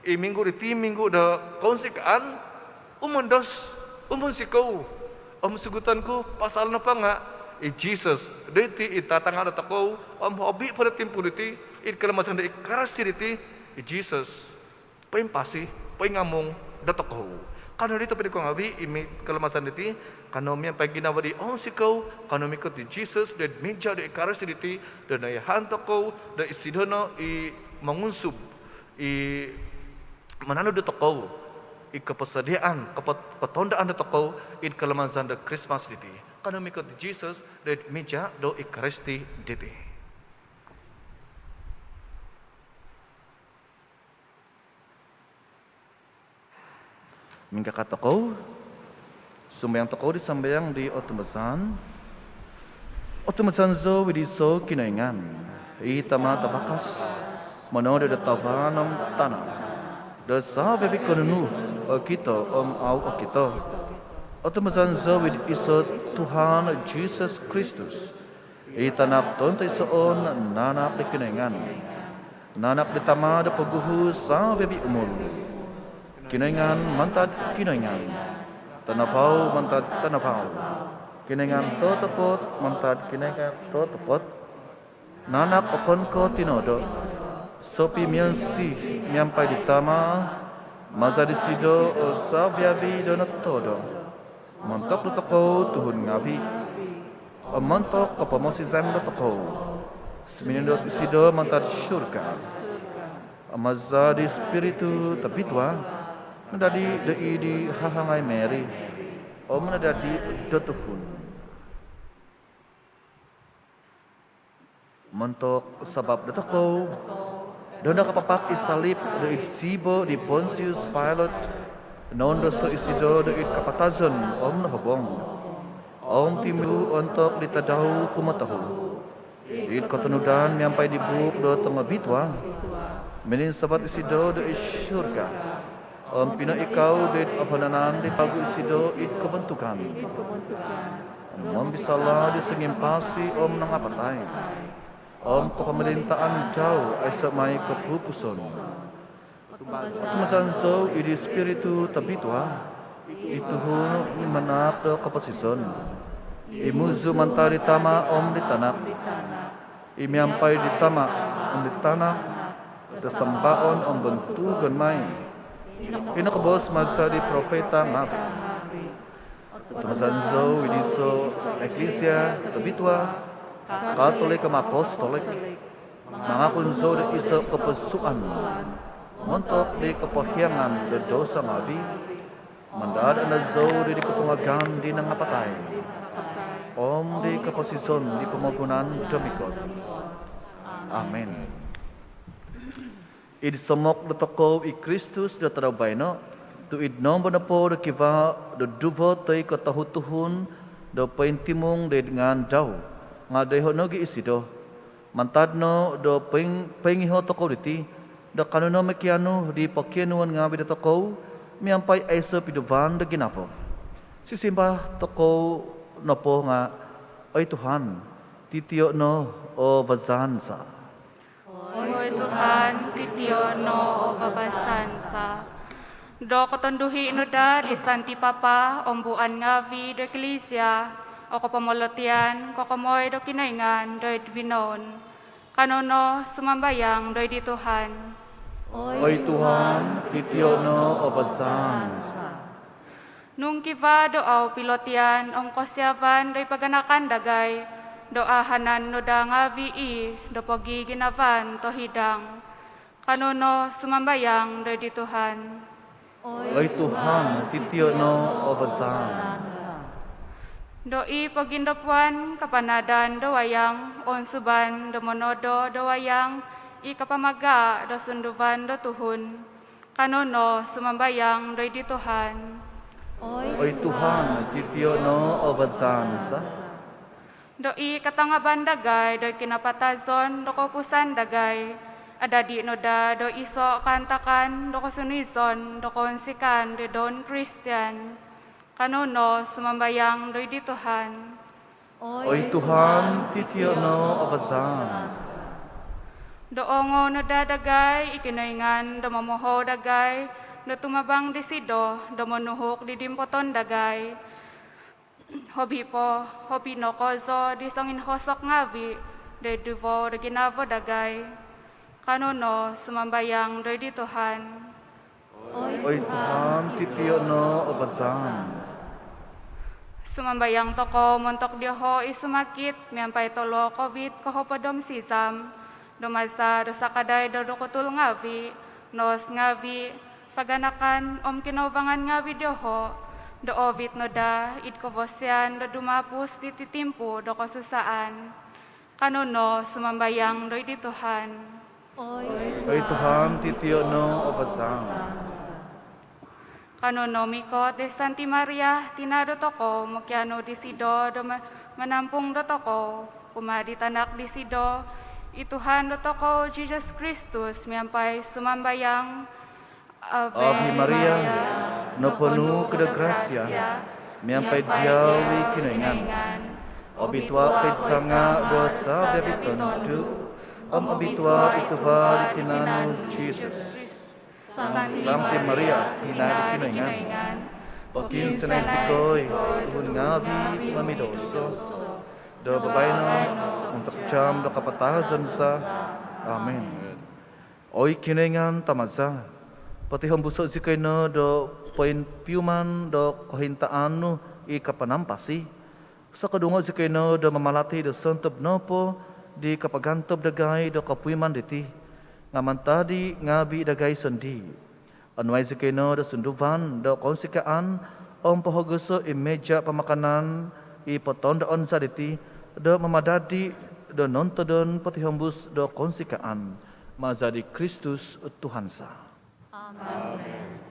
i minggu diti, minggu do kounsikaan, umondos, umunsikou. Om sugutan ku, pasal nopo nga i Jesus doiti id tatanga dotokou, om hobi po do timpu diti, id kalamazan do Ekaristi diti, i Jesus poimpasi, poingamung dotokou. Kanou di tobpinai ku ngaavi, id kalamazan diti, kanou miampai ginavo di ounsikou, kanou mikot di Jesus doid mija do Ekaristi diti, do noihaan tokou do isido no i mongunsub, i mananud dotokou, i koposodiaan, kopot- kotoundaan dotokou id kalamazan do Krismas diti. Kanou mikot di Jesus doid mija do Ekaristi diti. Mingkakat tokou, sumambayang tokou di sambayang di Otumbazaan. Otumbazaan zou id iso Kinoingan, i Tama Tavakas, mononodo do tavan om tana, do savi-avi ko nunu okito om au okito. Otumbazaan zou id iso Tuhan Jesus Kristus, i Tanak tontoisoon nanak di Kinoingan, nanak di Tama do poguhu savi-avi umul. Kinoingan mantad Kinoingan, tanavau mantad tanavau, Kinoingan totopot mantad Kinoingan totopot, nanak okon ko tinodo, sopimionsi miampai di Tama, maza disido o savi-avi do notodo. Montok dotokou tuhun ngaavi, om montok kopomosizan dotokou, suminondot isido mantad surga. Om maza di Spiritu Tobitua, nadadi do id di hahangai Mary, om nadadi do tuhun. Montok sabap dotokou, do nakapapak id salip do id siba di Pontius Pilate, noundoso isido do id kapatazon om nohobong. Om timundu ontok di tadau kumotohu, id kotonudan miampai di buuk do tongobitua, mininsavat isido do id surga, om pinoikau do id vananan di vagu isido id kobontugan. Mombisala di songimpasi om nangapatai, om kopomolintaan dau aiso mai kopupuson. Otumbazaan zou id di Spiritu Tobitua, i tuhun i manahak do koposizon, i muzu mantad di Tama om di Tanak, i miampai di Tama om di Tanak do sambaon om bontugon mai, i nokobos maza di profeta ngaavi. Otumbazaan zou id iso Eklisia tobitua, Katolik om Apostolik. Mangakun zou do iso koposuan montok di kopohiangan do dosa ngaavi. Mandad-andad zou di kotungagan di nangapatai, om di koposizon di pomogunan do mikot. Amin. Id somok dotokou i Kristus do tadau baino, tu id nombo nopo do kivaa do duvo toi ko tohu tuhun do pointimung do id ngaan dau, nga doiho nogi isido. Mantad no do poing- poingiho tokou diti, do kanou no mokianu di pokionuon ngaavi dotokou, miampai aiso piduvan do ginavo. Sisimbar tokou nopo nga, "Oi Tuhan, titio no o vazaan za." Oi Tuhan, titio no o vavasaan za. Do kotonduhi no daa di Santi Papa om buan ngavi do Eklisia o kopomolotian kokomoi do Kinoingan doid vinoun. Kanou no sumambayang doid di Tuhan. Oi Tuhan, titio no o vazaan za. Nung kivaa do au pilotian om kosiavan do i paganakan dagai, do ahanan no daa ngavi i do pogiginavaan tohidang. Kanou no sumambayang doid di Tuhan. Oi Tuhan, titio no o vazaan za. Do i pogindopuan kapanadan do wayang om suban do monodo do wayang i kapamaga do sunduvan do tuhun. Kanou no sumambayang doid di Tuhan. Oi Tuhan, titio no o vazaan za. Do i katangaban dagai do kinapatazon do koupusan dagai, adadi no daa do iso kaantakan do kosunizon do kounsikaan di don Kristian. Kanou no sumambayang doid di Tuhan. Oi Tuhan, titio no o vazaan za. Do oongou no daa dagai i Kinoingan do momohou dagai do tumabang disido do monuhuk di dimpoton dagai. Hobi po, hobi no kozo di songinhosok ngavi do duvo do ginavo dagai. Kanou no sumambayang doid di Tuhan. Oi Tuhan, titio no o vazaan za. Sumambayang tokou montok dioho i sumakit miampai toloo Covid kohopod om sizam, do maza do sakadai do dokutul ngavi, nos ngavi, paganakan om kinoubangan ngavi dioho, do oovit no daa id kovosian do dumapus diti timpu do kosusaan. Kanou no sumambayang doid di Tuhan. Oi Tuhan, titio no o vazaan za. Kanou no mikot di Santi Maria, tina dotokou, mokianu disido do ma-, manampung dotokou kumaa di tanak disido, i Tuhan dotokou Jisus Kristus, miampai sumambayang. Ave Maria, noponu ko do grasia, miampai diau i Kinoingan. Obitua ko id tanga do savi-avi tondu, om obitua i tuva di tinan nu Jisus. Santi Maria, tina di Kinoingan, pokiinsianai zikoi tuhun ngavi momidouso, do babaino om ontok jaam do kapatazon za. Amin. Oi Kinoingan Tama za, potihombuso zikoi no do poinpiuman do kohintaan nu i kapanampasi. Sokodungo zikoi no do mamalati do sontob nopo di kapagantob dagai do kopuiman diti, nga mantad di ngavi dagai sondii. Onuai zikoi no do sunduvan do kounsikaan om pohogoso i meja pamakanan i potondoon za diti do mamadadi do nontodon potihombus do kounsikaan. Maza di Kristus Tuhan za. Amin.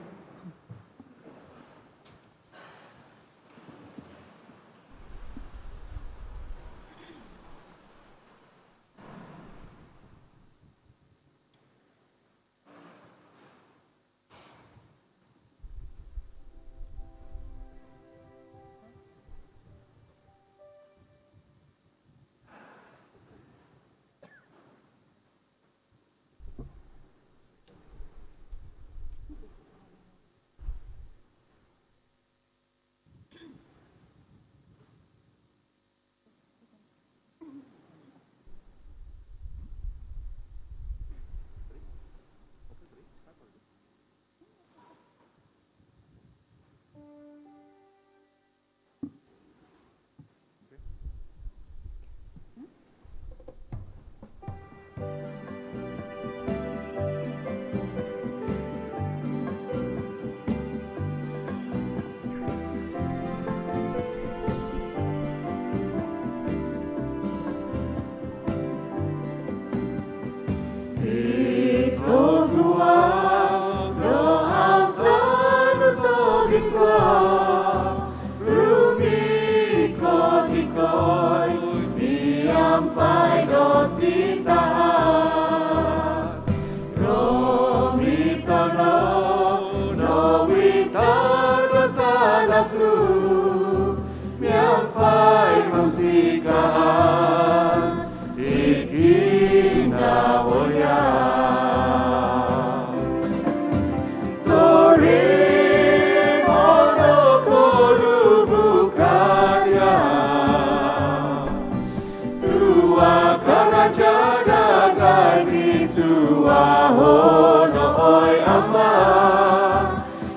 Tuhan, oi Ama,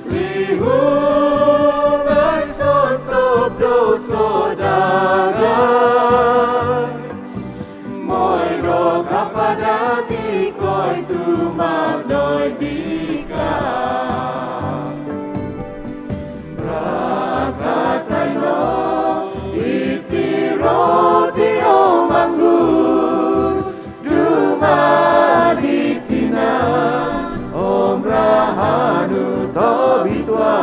lihum ai sontob douso dagai, moi do kapadan zikoi tumanud dika. Barakatai no iti roti om anggur dumadi tinan om rahan nu tobitua,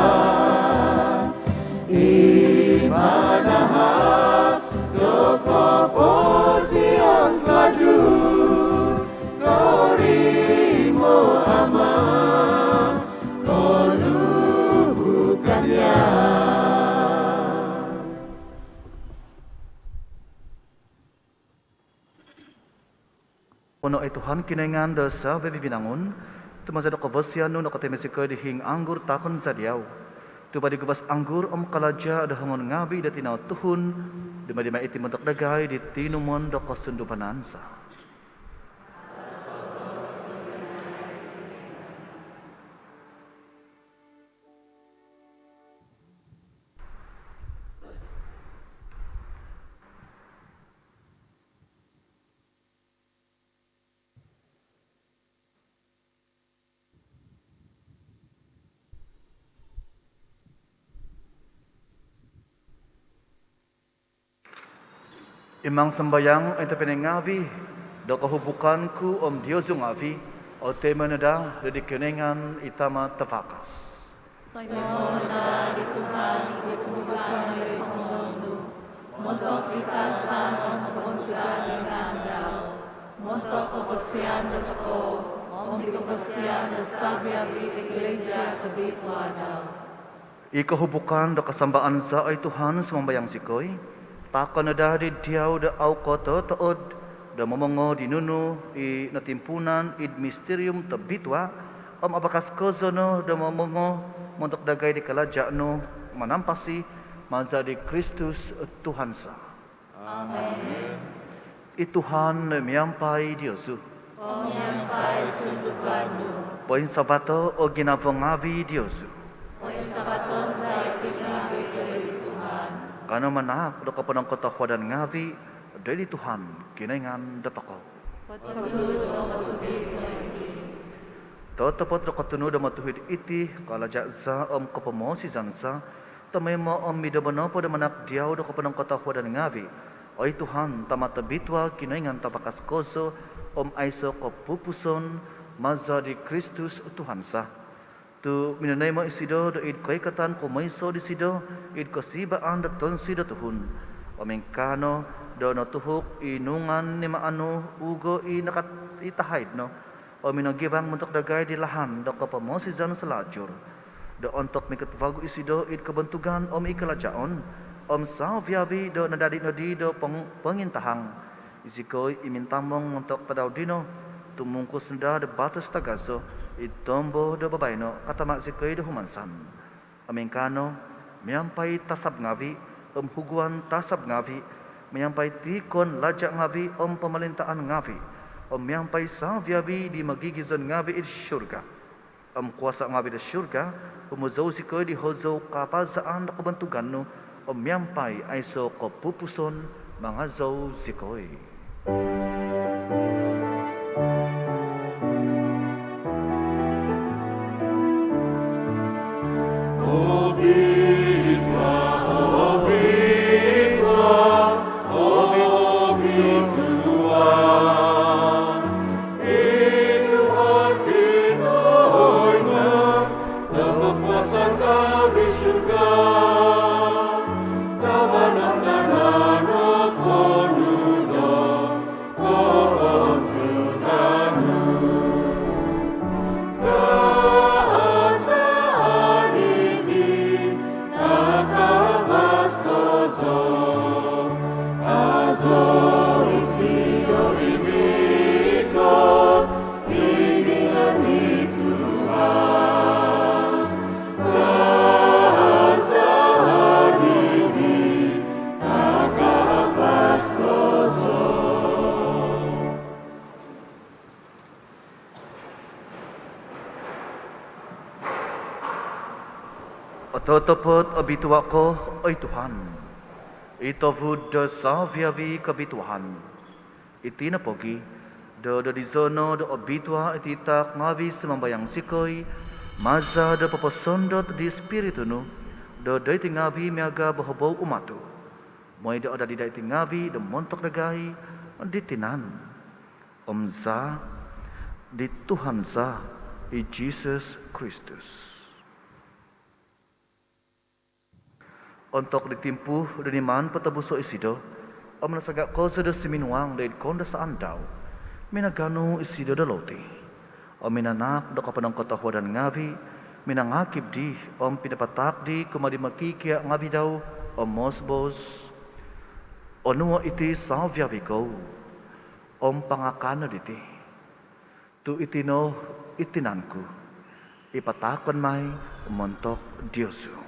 i manahak do koposion salajur. Torimo, Ama, kolubukan ia. Ono, oi Tuhan Kinoingan do savi-avi vinangun, tu maza do kavasian nu nokotimo zikoi di hiing anggur taakon za diau. Tuva di guvas anggur om kalaja do hongon ngaavi do tinau tuhun, dumadi mai iti montok dagai di tinumon do kosunduvanan za. Imang sambayang oi tobpinai ngaavi, do kohubukan ku om diozu ngaavi otoimo no daa di Kinoingan i Tama Tavakas. Toimoon no daa di Tuhan i kohubukan do id hongon nu, montok di kaazaan om kobontugan di ngaan dau, montok koposizon dotokou om di koposizon do savi-avi Iglisia tobitua dau. I kohubukan do kasambaan za, oi Tuhan, sumambayang zikoi, taakon no daa di diau do au kototood do momongo di nunu i notimpuunan id misterium tobitua, om abakas kozo no do momongo montok dagai di kalaja nu manampasi, maza di Kristus Tuhan za. Amen. I Tuhan miampai diozu. Om miampai sunduvan nu. Poinsavato o ginavo ngaavi diozu. Poinsavaton za iti ngaavi doid Tuhan. Kanou manaak do koponongkotohuadan ngaavi doid Tuhan Kinoingan dotokou. Kotunud om otuhid no iti. Totopot do kotunud om otuhid iti, kalaja za om kopomoosizan za, tomoimo om id nombo nopo do manaak diau do koponongkotohuadan ngaavi, oi Tuhan, Tama tobitua, Kinoingan tavakas kozo om aiso kopupuson, maza di Kristus Tuhan za. Tu minonoimo isido do id koikatan kumoiso disido id kosivaan do tonsi do tuhun, om ingkaa no do notuhuk i nungan nimaan nu ugo i nakat-, i tahaid no, om minogivang montok dagai di lahan do kopomoosizan salajur, do ontok mikot vagu isido id kobontugan om id kalajaon, om savi-avi do nadadi nodi do pong-, pongintahang. Izikoi i mintamong montok tadau dino, tumungkus no daa do batos tagazo id tombo do babaino katama zikoi do humansan. Om ingkaa no, miampai tasab ngaavi om huguan tasab ngaavi, miampai tikohon laja ngaavi om pomolintaan ngaavi, om miampai savi-avi di mogigizon ngaavi id surga om kuasa ngaavi do surga, humozou zikoi di hozou kapaazaan do kobontugan nu, om miampai aiso kopupuson mangazou zikoi. Obitua, obitua, obitua, i Tuhan Kinoingan do kokuasaan ngaavi id surga om id tana. Totopot obitua' ko, oi Tuhan, i tovud do savi-avi kobituaan. Iti no pogi' do dodizo' no do obitua' iti taak ngavi', sumambayang zikoi, maza' do poposondot di Ispiritu nu do doiti ngavi' miaga' bohobou umatu', moi do adadi daa iti ngavi' do montok dagai di tinan om zaa' di Tuhan za, i Jisus Kristus. Ontok di timpu do niman potobuso' isido om nasaga' kozo do suminuang do id koundasaan dau, minaganu isido do louti om minanaak do koponongkotohuadan ngavi', minangakib dii om pinapataak dii kumaa di mokikia' ngavi' dau om moos-boos: Onuo' iti savi-avi kou om pangakan no diti, tu' iti no i tinan ku i pataakon mai montok diozu.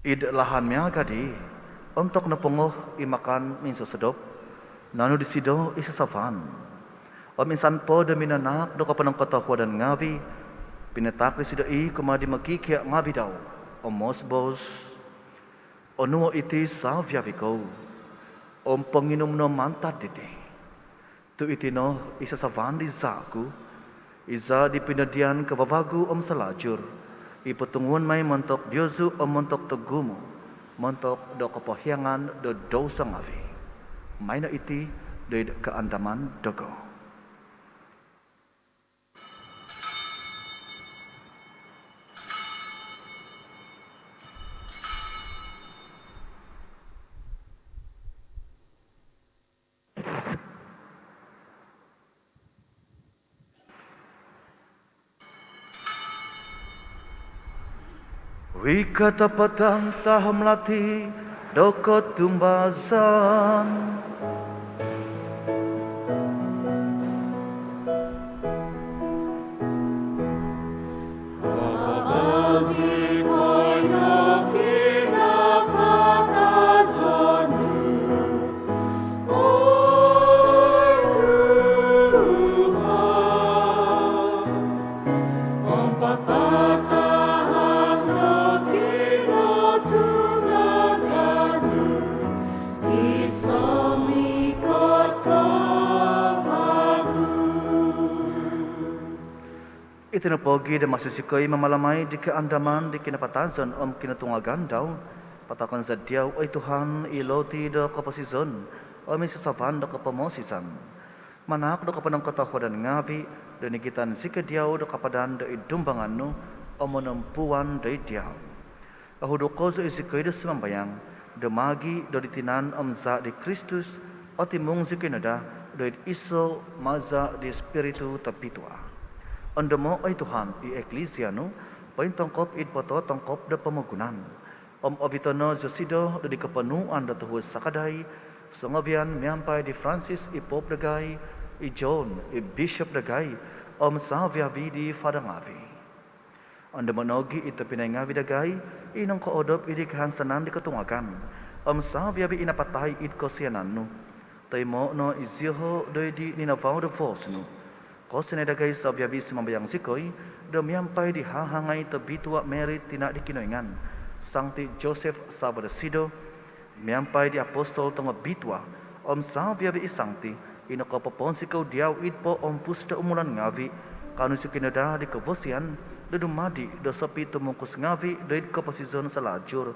Id lahan miaga' dii, ontok nopongo i makan minsosodop, nanu disido i sasavan om insan po do minanaak do koponongkotohuadan ngavi', pinataak disido i kumaa di mokikia' ngavi' dau om moos-boos: Onuo' iti savi-avi kou om ponginum no mantad diti, tu' iti no i sasavan di zaa' ku, i zaa' di pinodian kavavagu om salajur, i potunguon mai montok diozu om montok togumu', montok do kopohiangan do douso ngavi'. Maino iti do id kaandaman dogo. Wi katapatan tahom lati do kotumbazaan. Iti no pogi do maso zikoi mamalamai di kaandaman di kinapatazon om kinotungagan dau, pataakon za diau, oi Tuhan, i loti do koposizon om i sasavan do kopomosizan. Manaak do koponongkotohuadan ngavi' do nigitan zikoi diau do kapadan do id dumbangan nu om monompuan do id diau. Ohuduk kozo izikoi do sumambayang do maagi' do di tinan om zaa' di Kristus, otimung zikoi no daa do id iso' maza' di Ispiritu Tobitua'. Ondomo', oi Tuhan, i Eklisia nu pointongkop id pototongkop do pomogunan om obito' no zosido do di koponuan do tuhus sakadai songovian miampai di Francis i Pope dagai, i John i Bishop dagai om savi-avi di fada ngavi'. Ondomo' nogi' i tobpinai ngavi' dagai i nongkoodop id di kahansanan di kotungagan om savi-avi i napatai id kosianan nu. Toimo' no izioho' do id di ninavau do voos nu. Kosianai dagai savi-avi, sumambayang zikoi, do miampai di hahangai tobitua' Mary tina' di Kinoingan, Sangti Joseph savo' dosido, miampai di apostol tongobitua' om savi-avi i sangti i nokopoponsikou diau id poompus do umulan ngavi', kaanu zikoi no daa di kobosian do dumadi' do sopitumungkus ngavi' do id koposizon salajur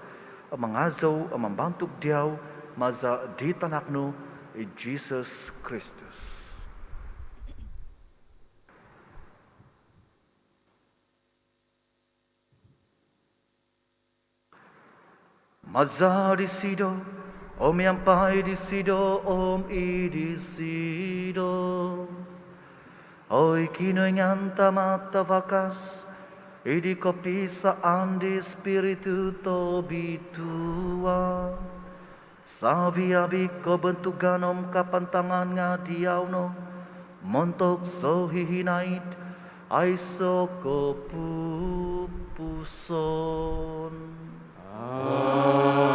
om mangazou om mambantug diau maza' di tanak nu i Jisus Kristus. Maza' disido, om miampai disido, om id disido, oi Kinoingan Tama' Tavakas, id di kopisaan di Ispiritu Tobitua', Savi-avi kobontugan om kapantangan nga' diau no, montok sohihinaid aiso' kopupuson. Amen.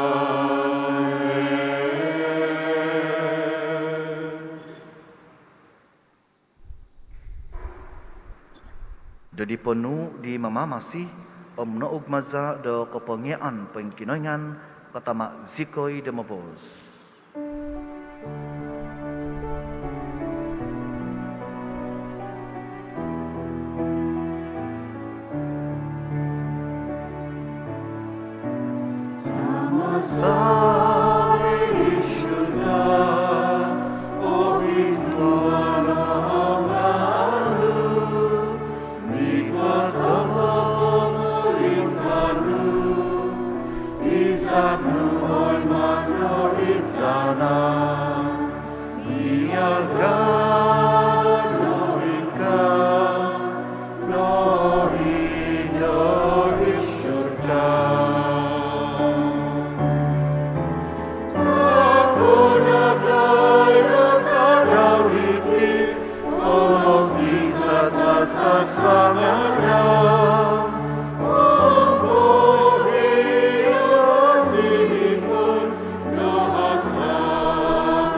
Do di ponuu' di Mamamasi om nougmaza' do kopongiaan pongkinoingan, katama' zikoi do moboos. Tama za i id surga, obitua no o ngaan nu, mikot o pomolintaan nu, izab nu oi mantad id tana', miaga' no id ka nogi do id surga. Taako nagai do tadau diti o nokisat nasa sangana, om pohio zikoi do hasa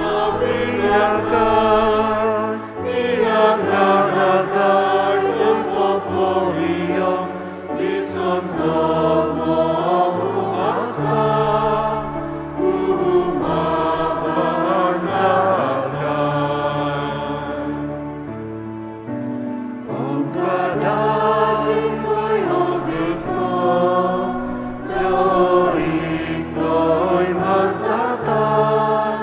napidangai. Miaga' nagai do popohiong di sontob momuhasa kumaa nagai. Om kada' zikoi ovito' do id koimbazatan,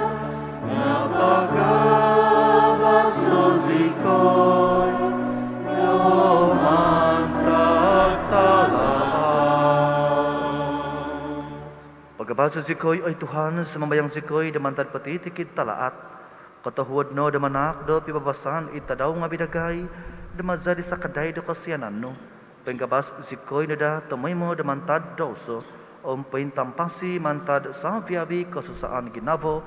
nga' pagabaso' zikoi do mantad talaat. Pagabaso' zikoi, oi Tuhan, sumambayang zikoi, do mantad potitikid talaat. Kotohuod no do manaak do pibabasan id tadau ngavi' dagai, do maza' di sakadai do kosianan nu, poingabas zikoi no daa tomoimo do mantad douso om pointampasi mantad savi-avi' kosusaan ginavo,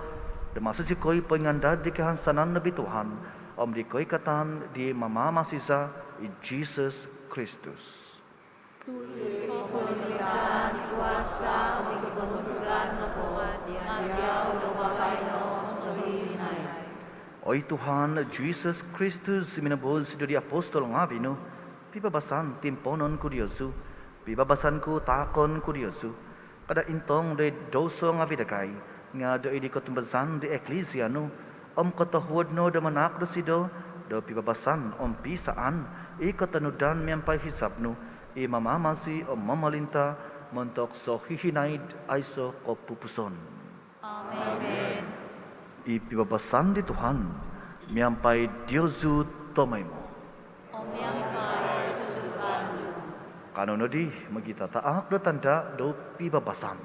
do maso zikoi poingandad di kahansanan nobitua om di koikatan di Mamamasi za i Jisus Kristus. Tu' i kopomolintaan, i kuasa om i kobontugan nopo nga' diau do baino om sohihinaid. Oi Tuhan Jisus Kristus, minoboos do di apostol ngavi' nu, pibabasan timponon ku diozu, pibabasan ku taakon ku diozu. Kada' intong do id douso ngavi' dagai, nga' do id di kotumbazaan di eklisia nu, om kotohuod no do manaak dosido do pibabasan om piisaan i kotonudan miampai hizab nu, i mamamasi om momolinta' montok sohihinaid aiso' kopupuson. Amen. I pibabasan di Tuhan miampai diozu tomoimo. Om miampai sunduvan nu. Kanou nodi mogitataak do tanda' do pibabasan.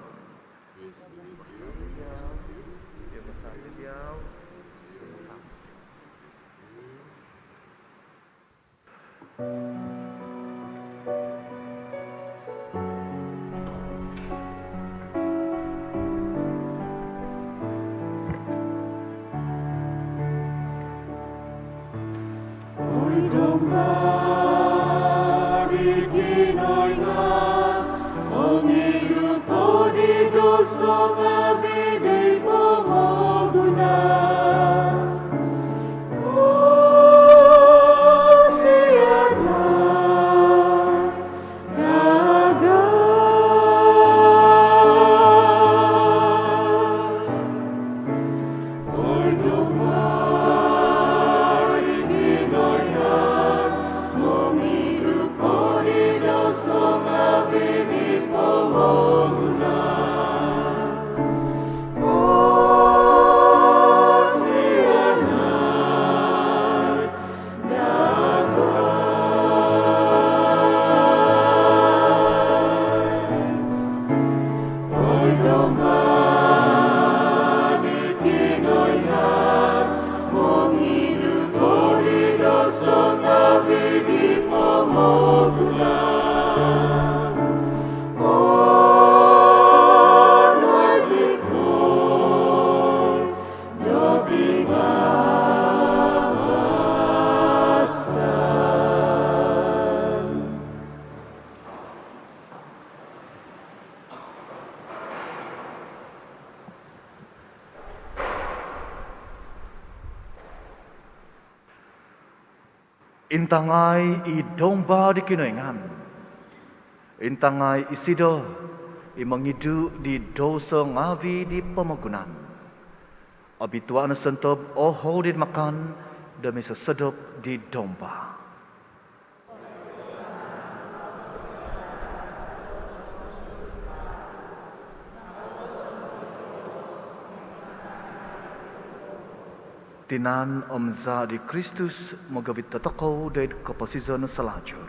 Oi Domba di Kinoingan, mongidu ko di douso ngavi' di pomogunan. Kosianai dagai. Oi Domba di Kinoingan, mongidu ko di douso ngavi' di pomogunan. Kosianai dagai. Oi Domba di Kinoingan, mongidu ko di douso ngavi' di pomogunan. Onuai zikoi Intangai i Domba di Kinoingan. Intangai isido i mongidu di douso ngaavi di pomogunan. Obitua no sontob o houd id makan do misosodop di Domba. Tinan om zaa di Kristus mogovit dotokou doid koposizon salajur.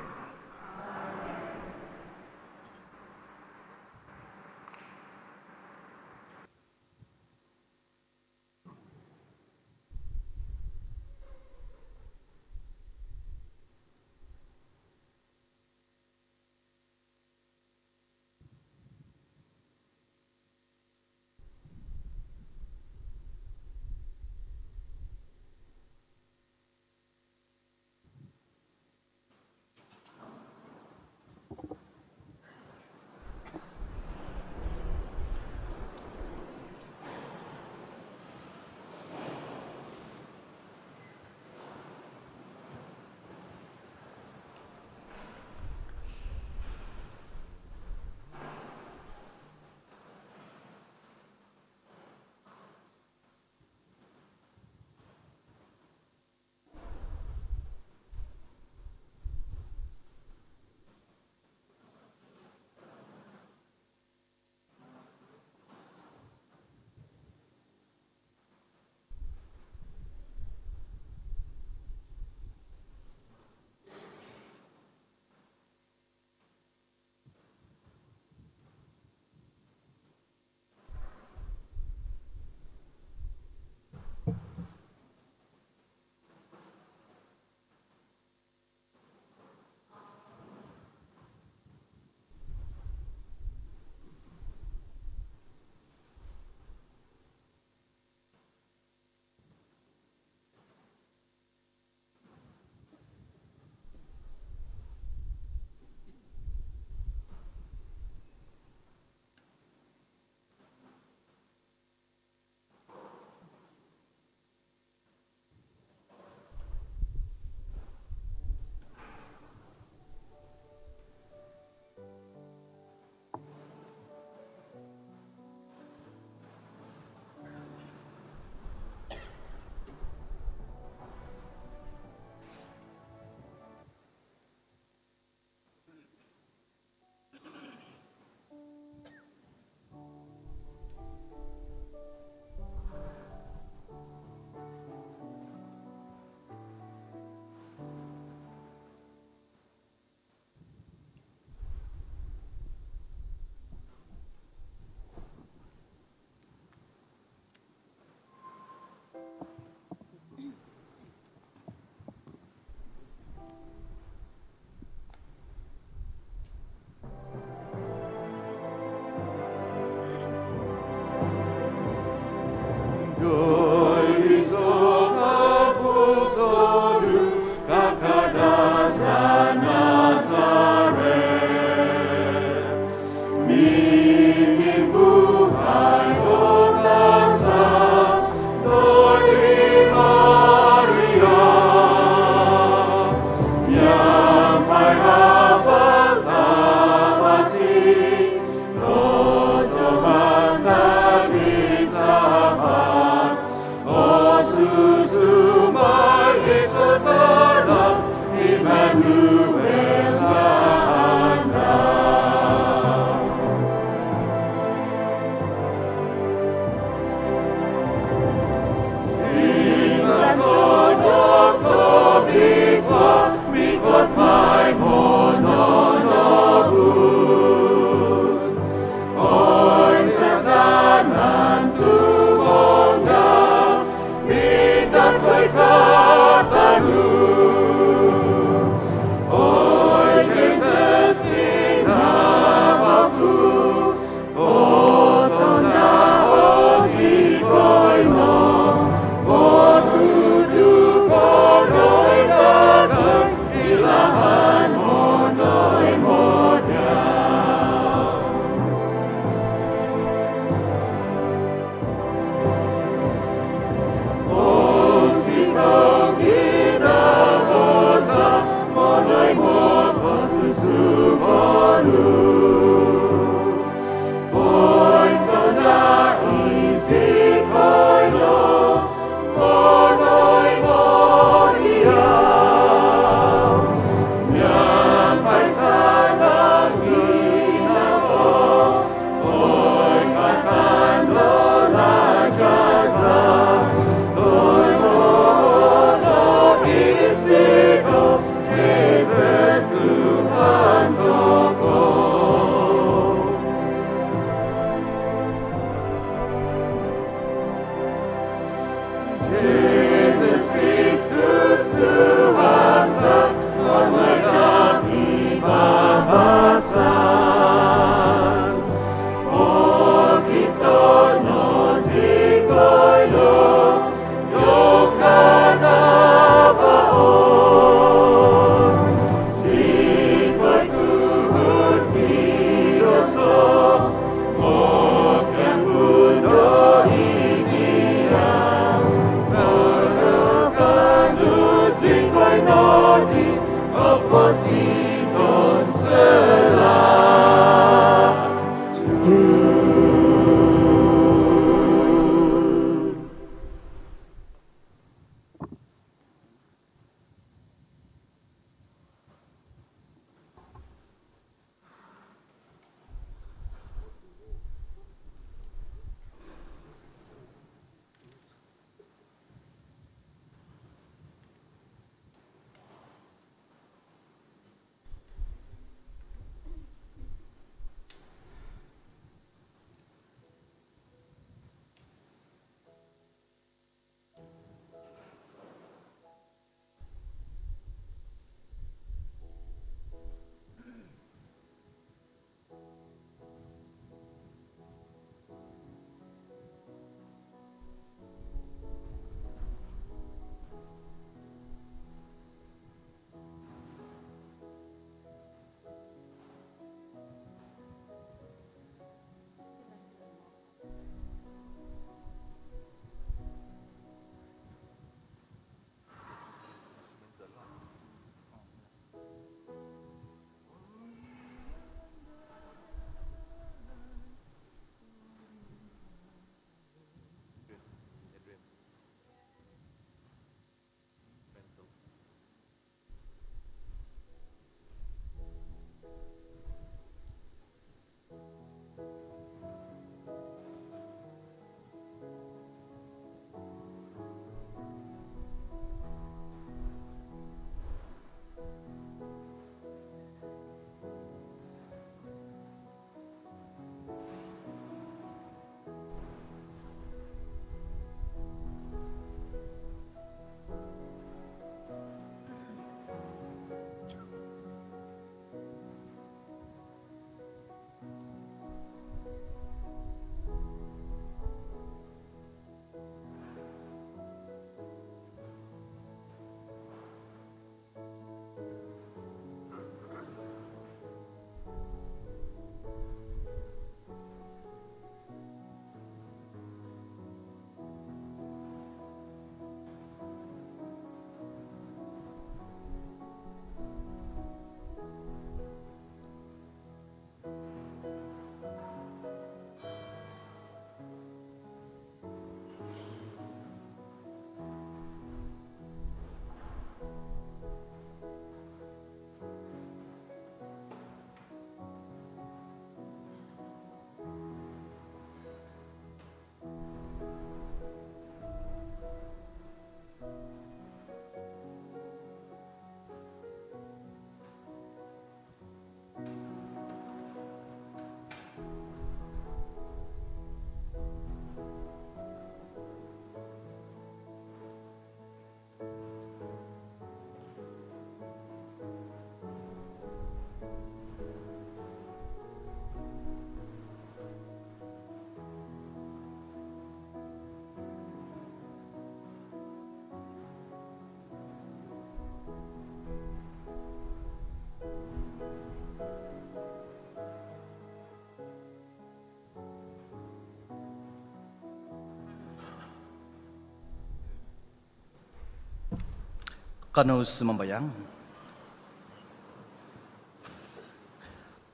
Kanou sumambayang.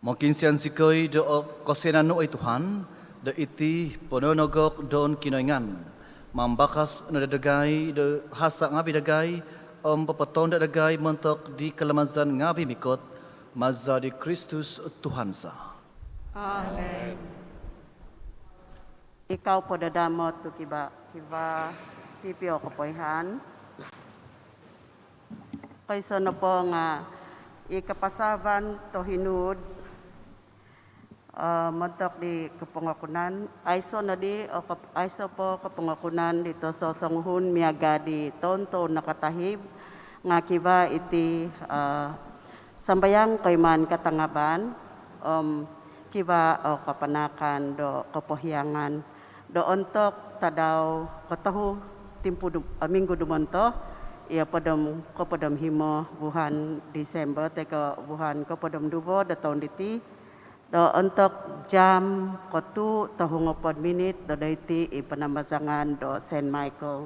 Mokiinsian zikoi do kosianan nu, oi Tuhan, do iti pononogok do Kinoingan mambakas no daa dagai do hasa' ngaavi' dagai om popotonda' dagai montok di kalamazan ngaavi' mikot, maza' di Kristus Tuhan za. Amen. Ikau po dadamot tu' kivaa, kivaa pipio kopoihaan. Koiso nopo nga' i kapasaavan tohinuud, eh, montok di kopongokunan, aiso' nodi, o kop-, aiso' po kopongokunan di tososonguhun miaga' di toun-toun nakatahib, nga' kivaa iti, eh, sambayang koimaan katangaban, om kivaa o kapanaakan do kopohiangan do ontok tadau kotohu timpu du-, eh, minggu dumonto, i opod om, kopod om himo vuhan Disember, toi ko' vuhan kopod om duvo do toun diti, do ontok jam kotuu tohu ngopod minit do doiti i panambazangan do Saint Michael.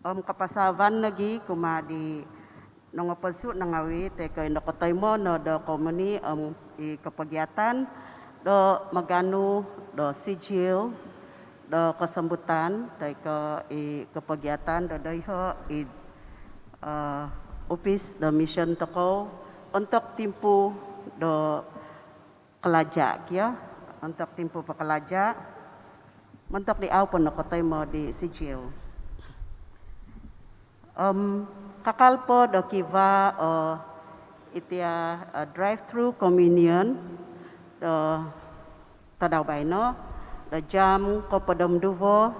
Om kapasaavan nogi' kumaa di nongopodsu' nangawi' toi ko' i nokotoimo' no do komuni om i kopogiatan do maganu do sijil do kosombutan toi ko' i kopogiatan do doiho' id, eh, opis do mission tokou ontok timpu do kalaja' kio, ontok timpu pakalaja', montok di au' po nokotoimo' di sijil. Om kakal po do kivaa o iti, eh, drive-through communion do tadau baino do jam kopod om duvo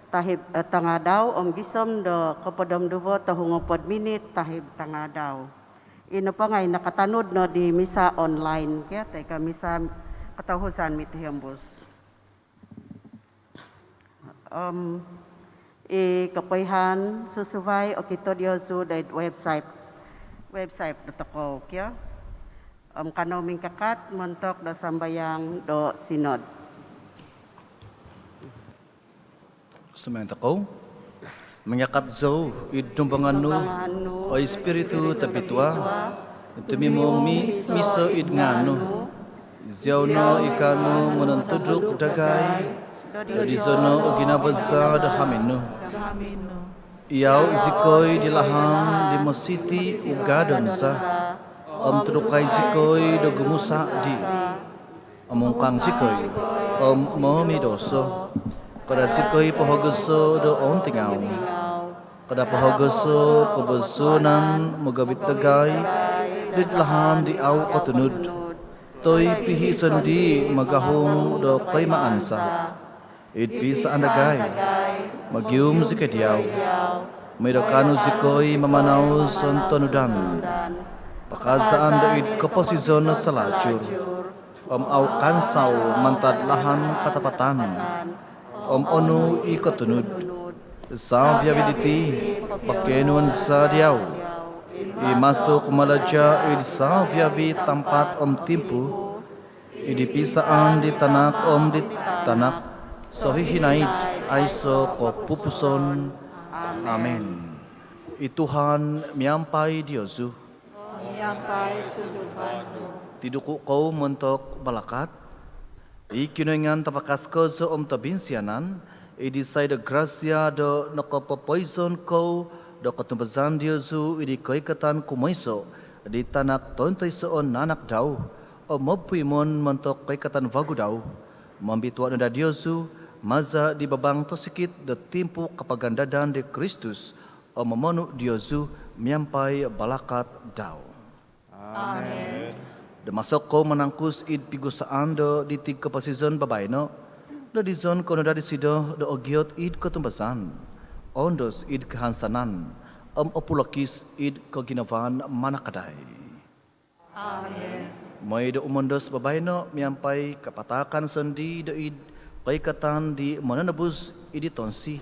tahib, eh, tangaadau om gisom do kopod om duvo tohu ngopod minit tahib tangaadau. I nopo nga' i nakatanud no di misa online kio, toi ko' misa kotohusan mitihombus. Om i kopoihaan susuvai okito diozu doid website, website dotokou kio. Om kanou mingkakat montok do sambayang do sinod. Sumambayang tokou. Mingkakat zou id dumbangan nu, o Ispiritu Tobitua, tumimung mi-, miiso id ngaan nu. Iziau no i kaanu monontuduk dagai, do dizo no o ginavo za do hamin nu. Iau zikoi di lahan di mositi ugadon za, om tudukai zikoi do gumusa' dii. Om ungkang zikoi om momidouso. Kada zikoi pohogoso do ontingau. Kada pohogoso kobosunan mogovit dagai id lahan di au kotunud, toi pihi' sondii magahung do koimaan za. Id pisaan dagai, mogium zikoi diau, moi do kaanu zikoi mamanau sontonudan. Pakazaan do id koposizon salajur, om au kansau mantad lahan katapatan. Om onu i kotunud, saviavi diti pokionuon za diau, i masuk malaja' id saviavi tampat om timpu, id pisaan di Tanak om di Tanak, sohihinaid aiso kopupuson. Amin. I Tuhan miampai diozu. Miampai sunduvan nu. Tiduku' kou montok balakat. I Kinoingan tapakas kozo om tobinsianan, i disai do grasia do nokopopoizon kou do kotumbazaan diozu id koikatan kumoiso di Tanak tontoisoon nanak dau, om mopuimon montok koikatan vagu dau, mombitua' no daa diozu maza' di babang tosikit do timpu kapagandadan di Kristus, om momonu' diozu miampai balakat dau. Amin. Do maso kou manangkus id pigusaan do diti koposizon babaino, do dizon kou no daa disido do ogiot id kotumbazaan, oondos id kahansanan, om opulokis id koginavaan manakadai. Amin. Moi do umondos babaino miampai kapataakan sondii do id koikatan di Mononobus id di tonsi,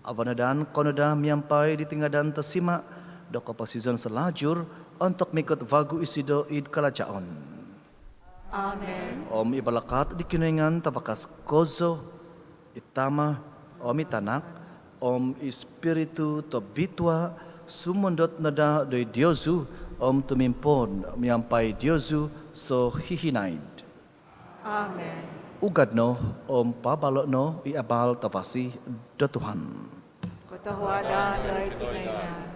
avanadan kou no daa miampai diti ngadan tosima' do koposizon salajur, ontok mikot vagu isido id kalajaon. Amin. Om i balakat di Kinoingan tapakas kozo, i Tama', om i Tanak, om i Spiritu Tobitua, sumondot no daa doid diozu om tumimpon miampai diozu sohihinaid. Amen. Ugad no om paabalo' no i abal tavasi do Tuhan. Kotohuadan doid Kinoingan.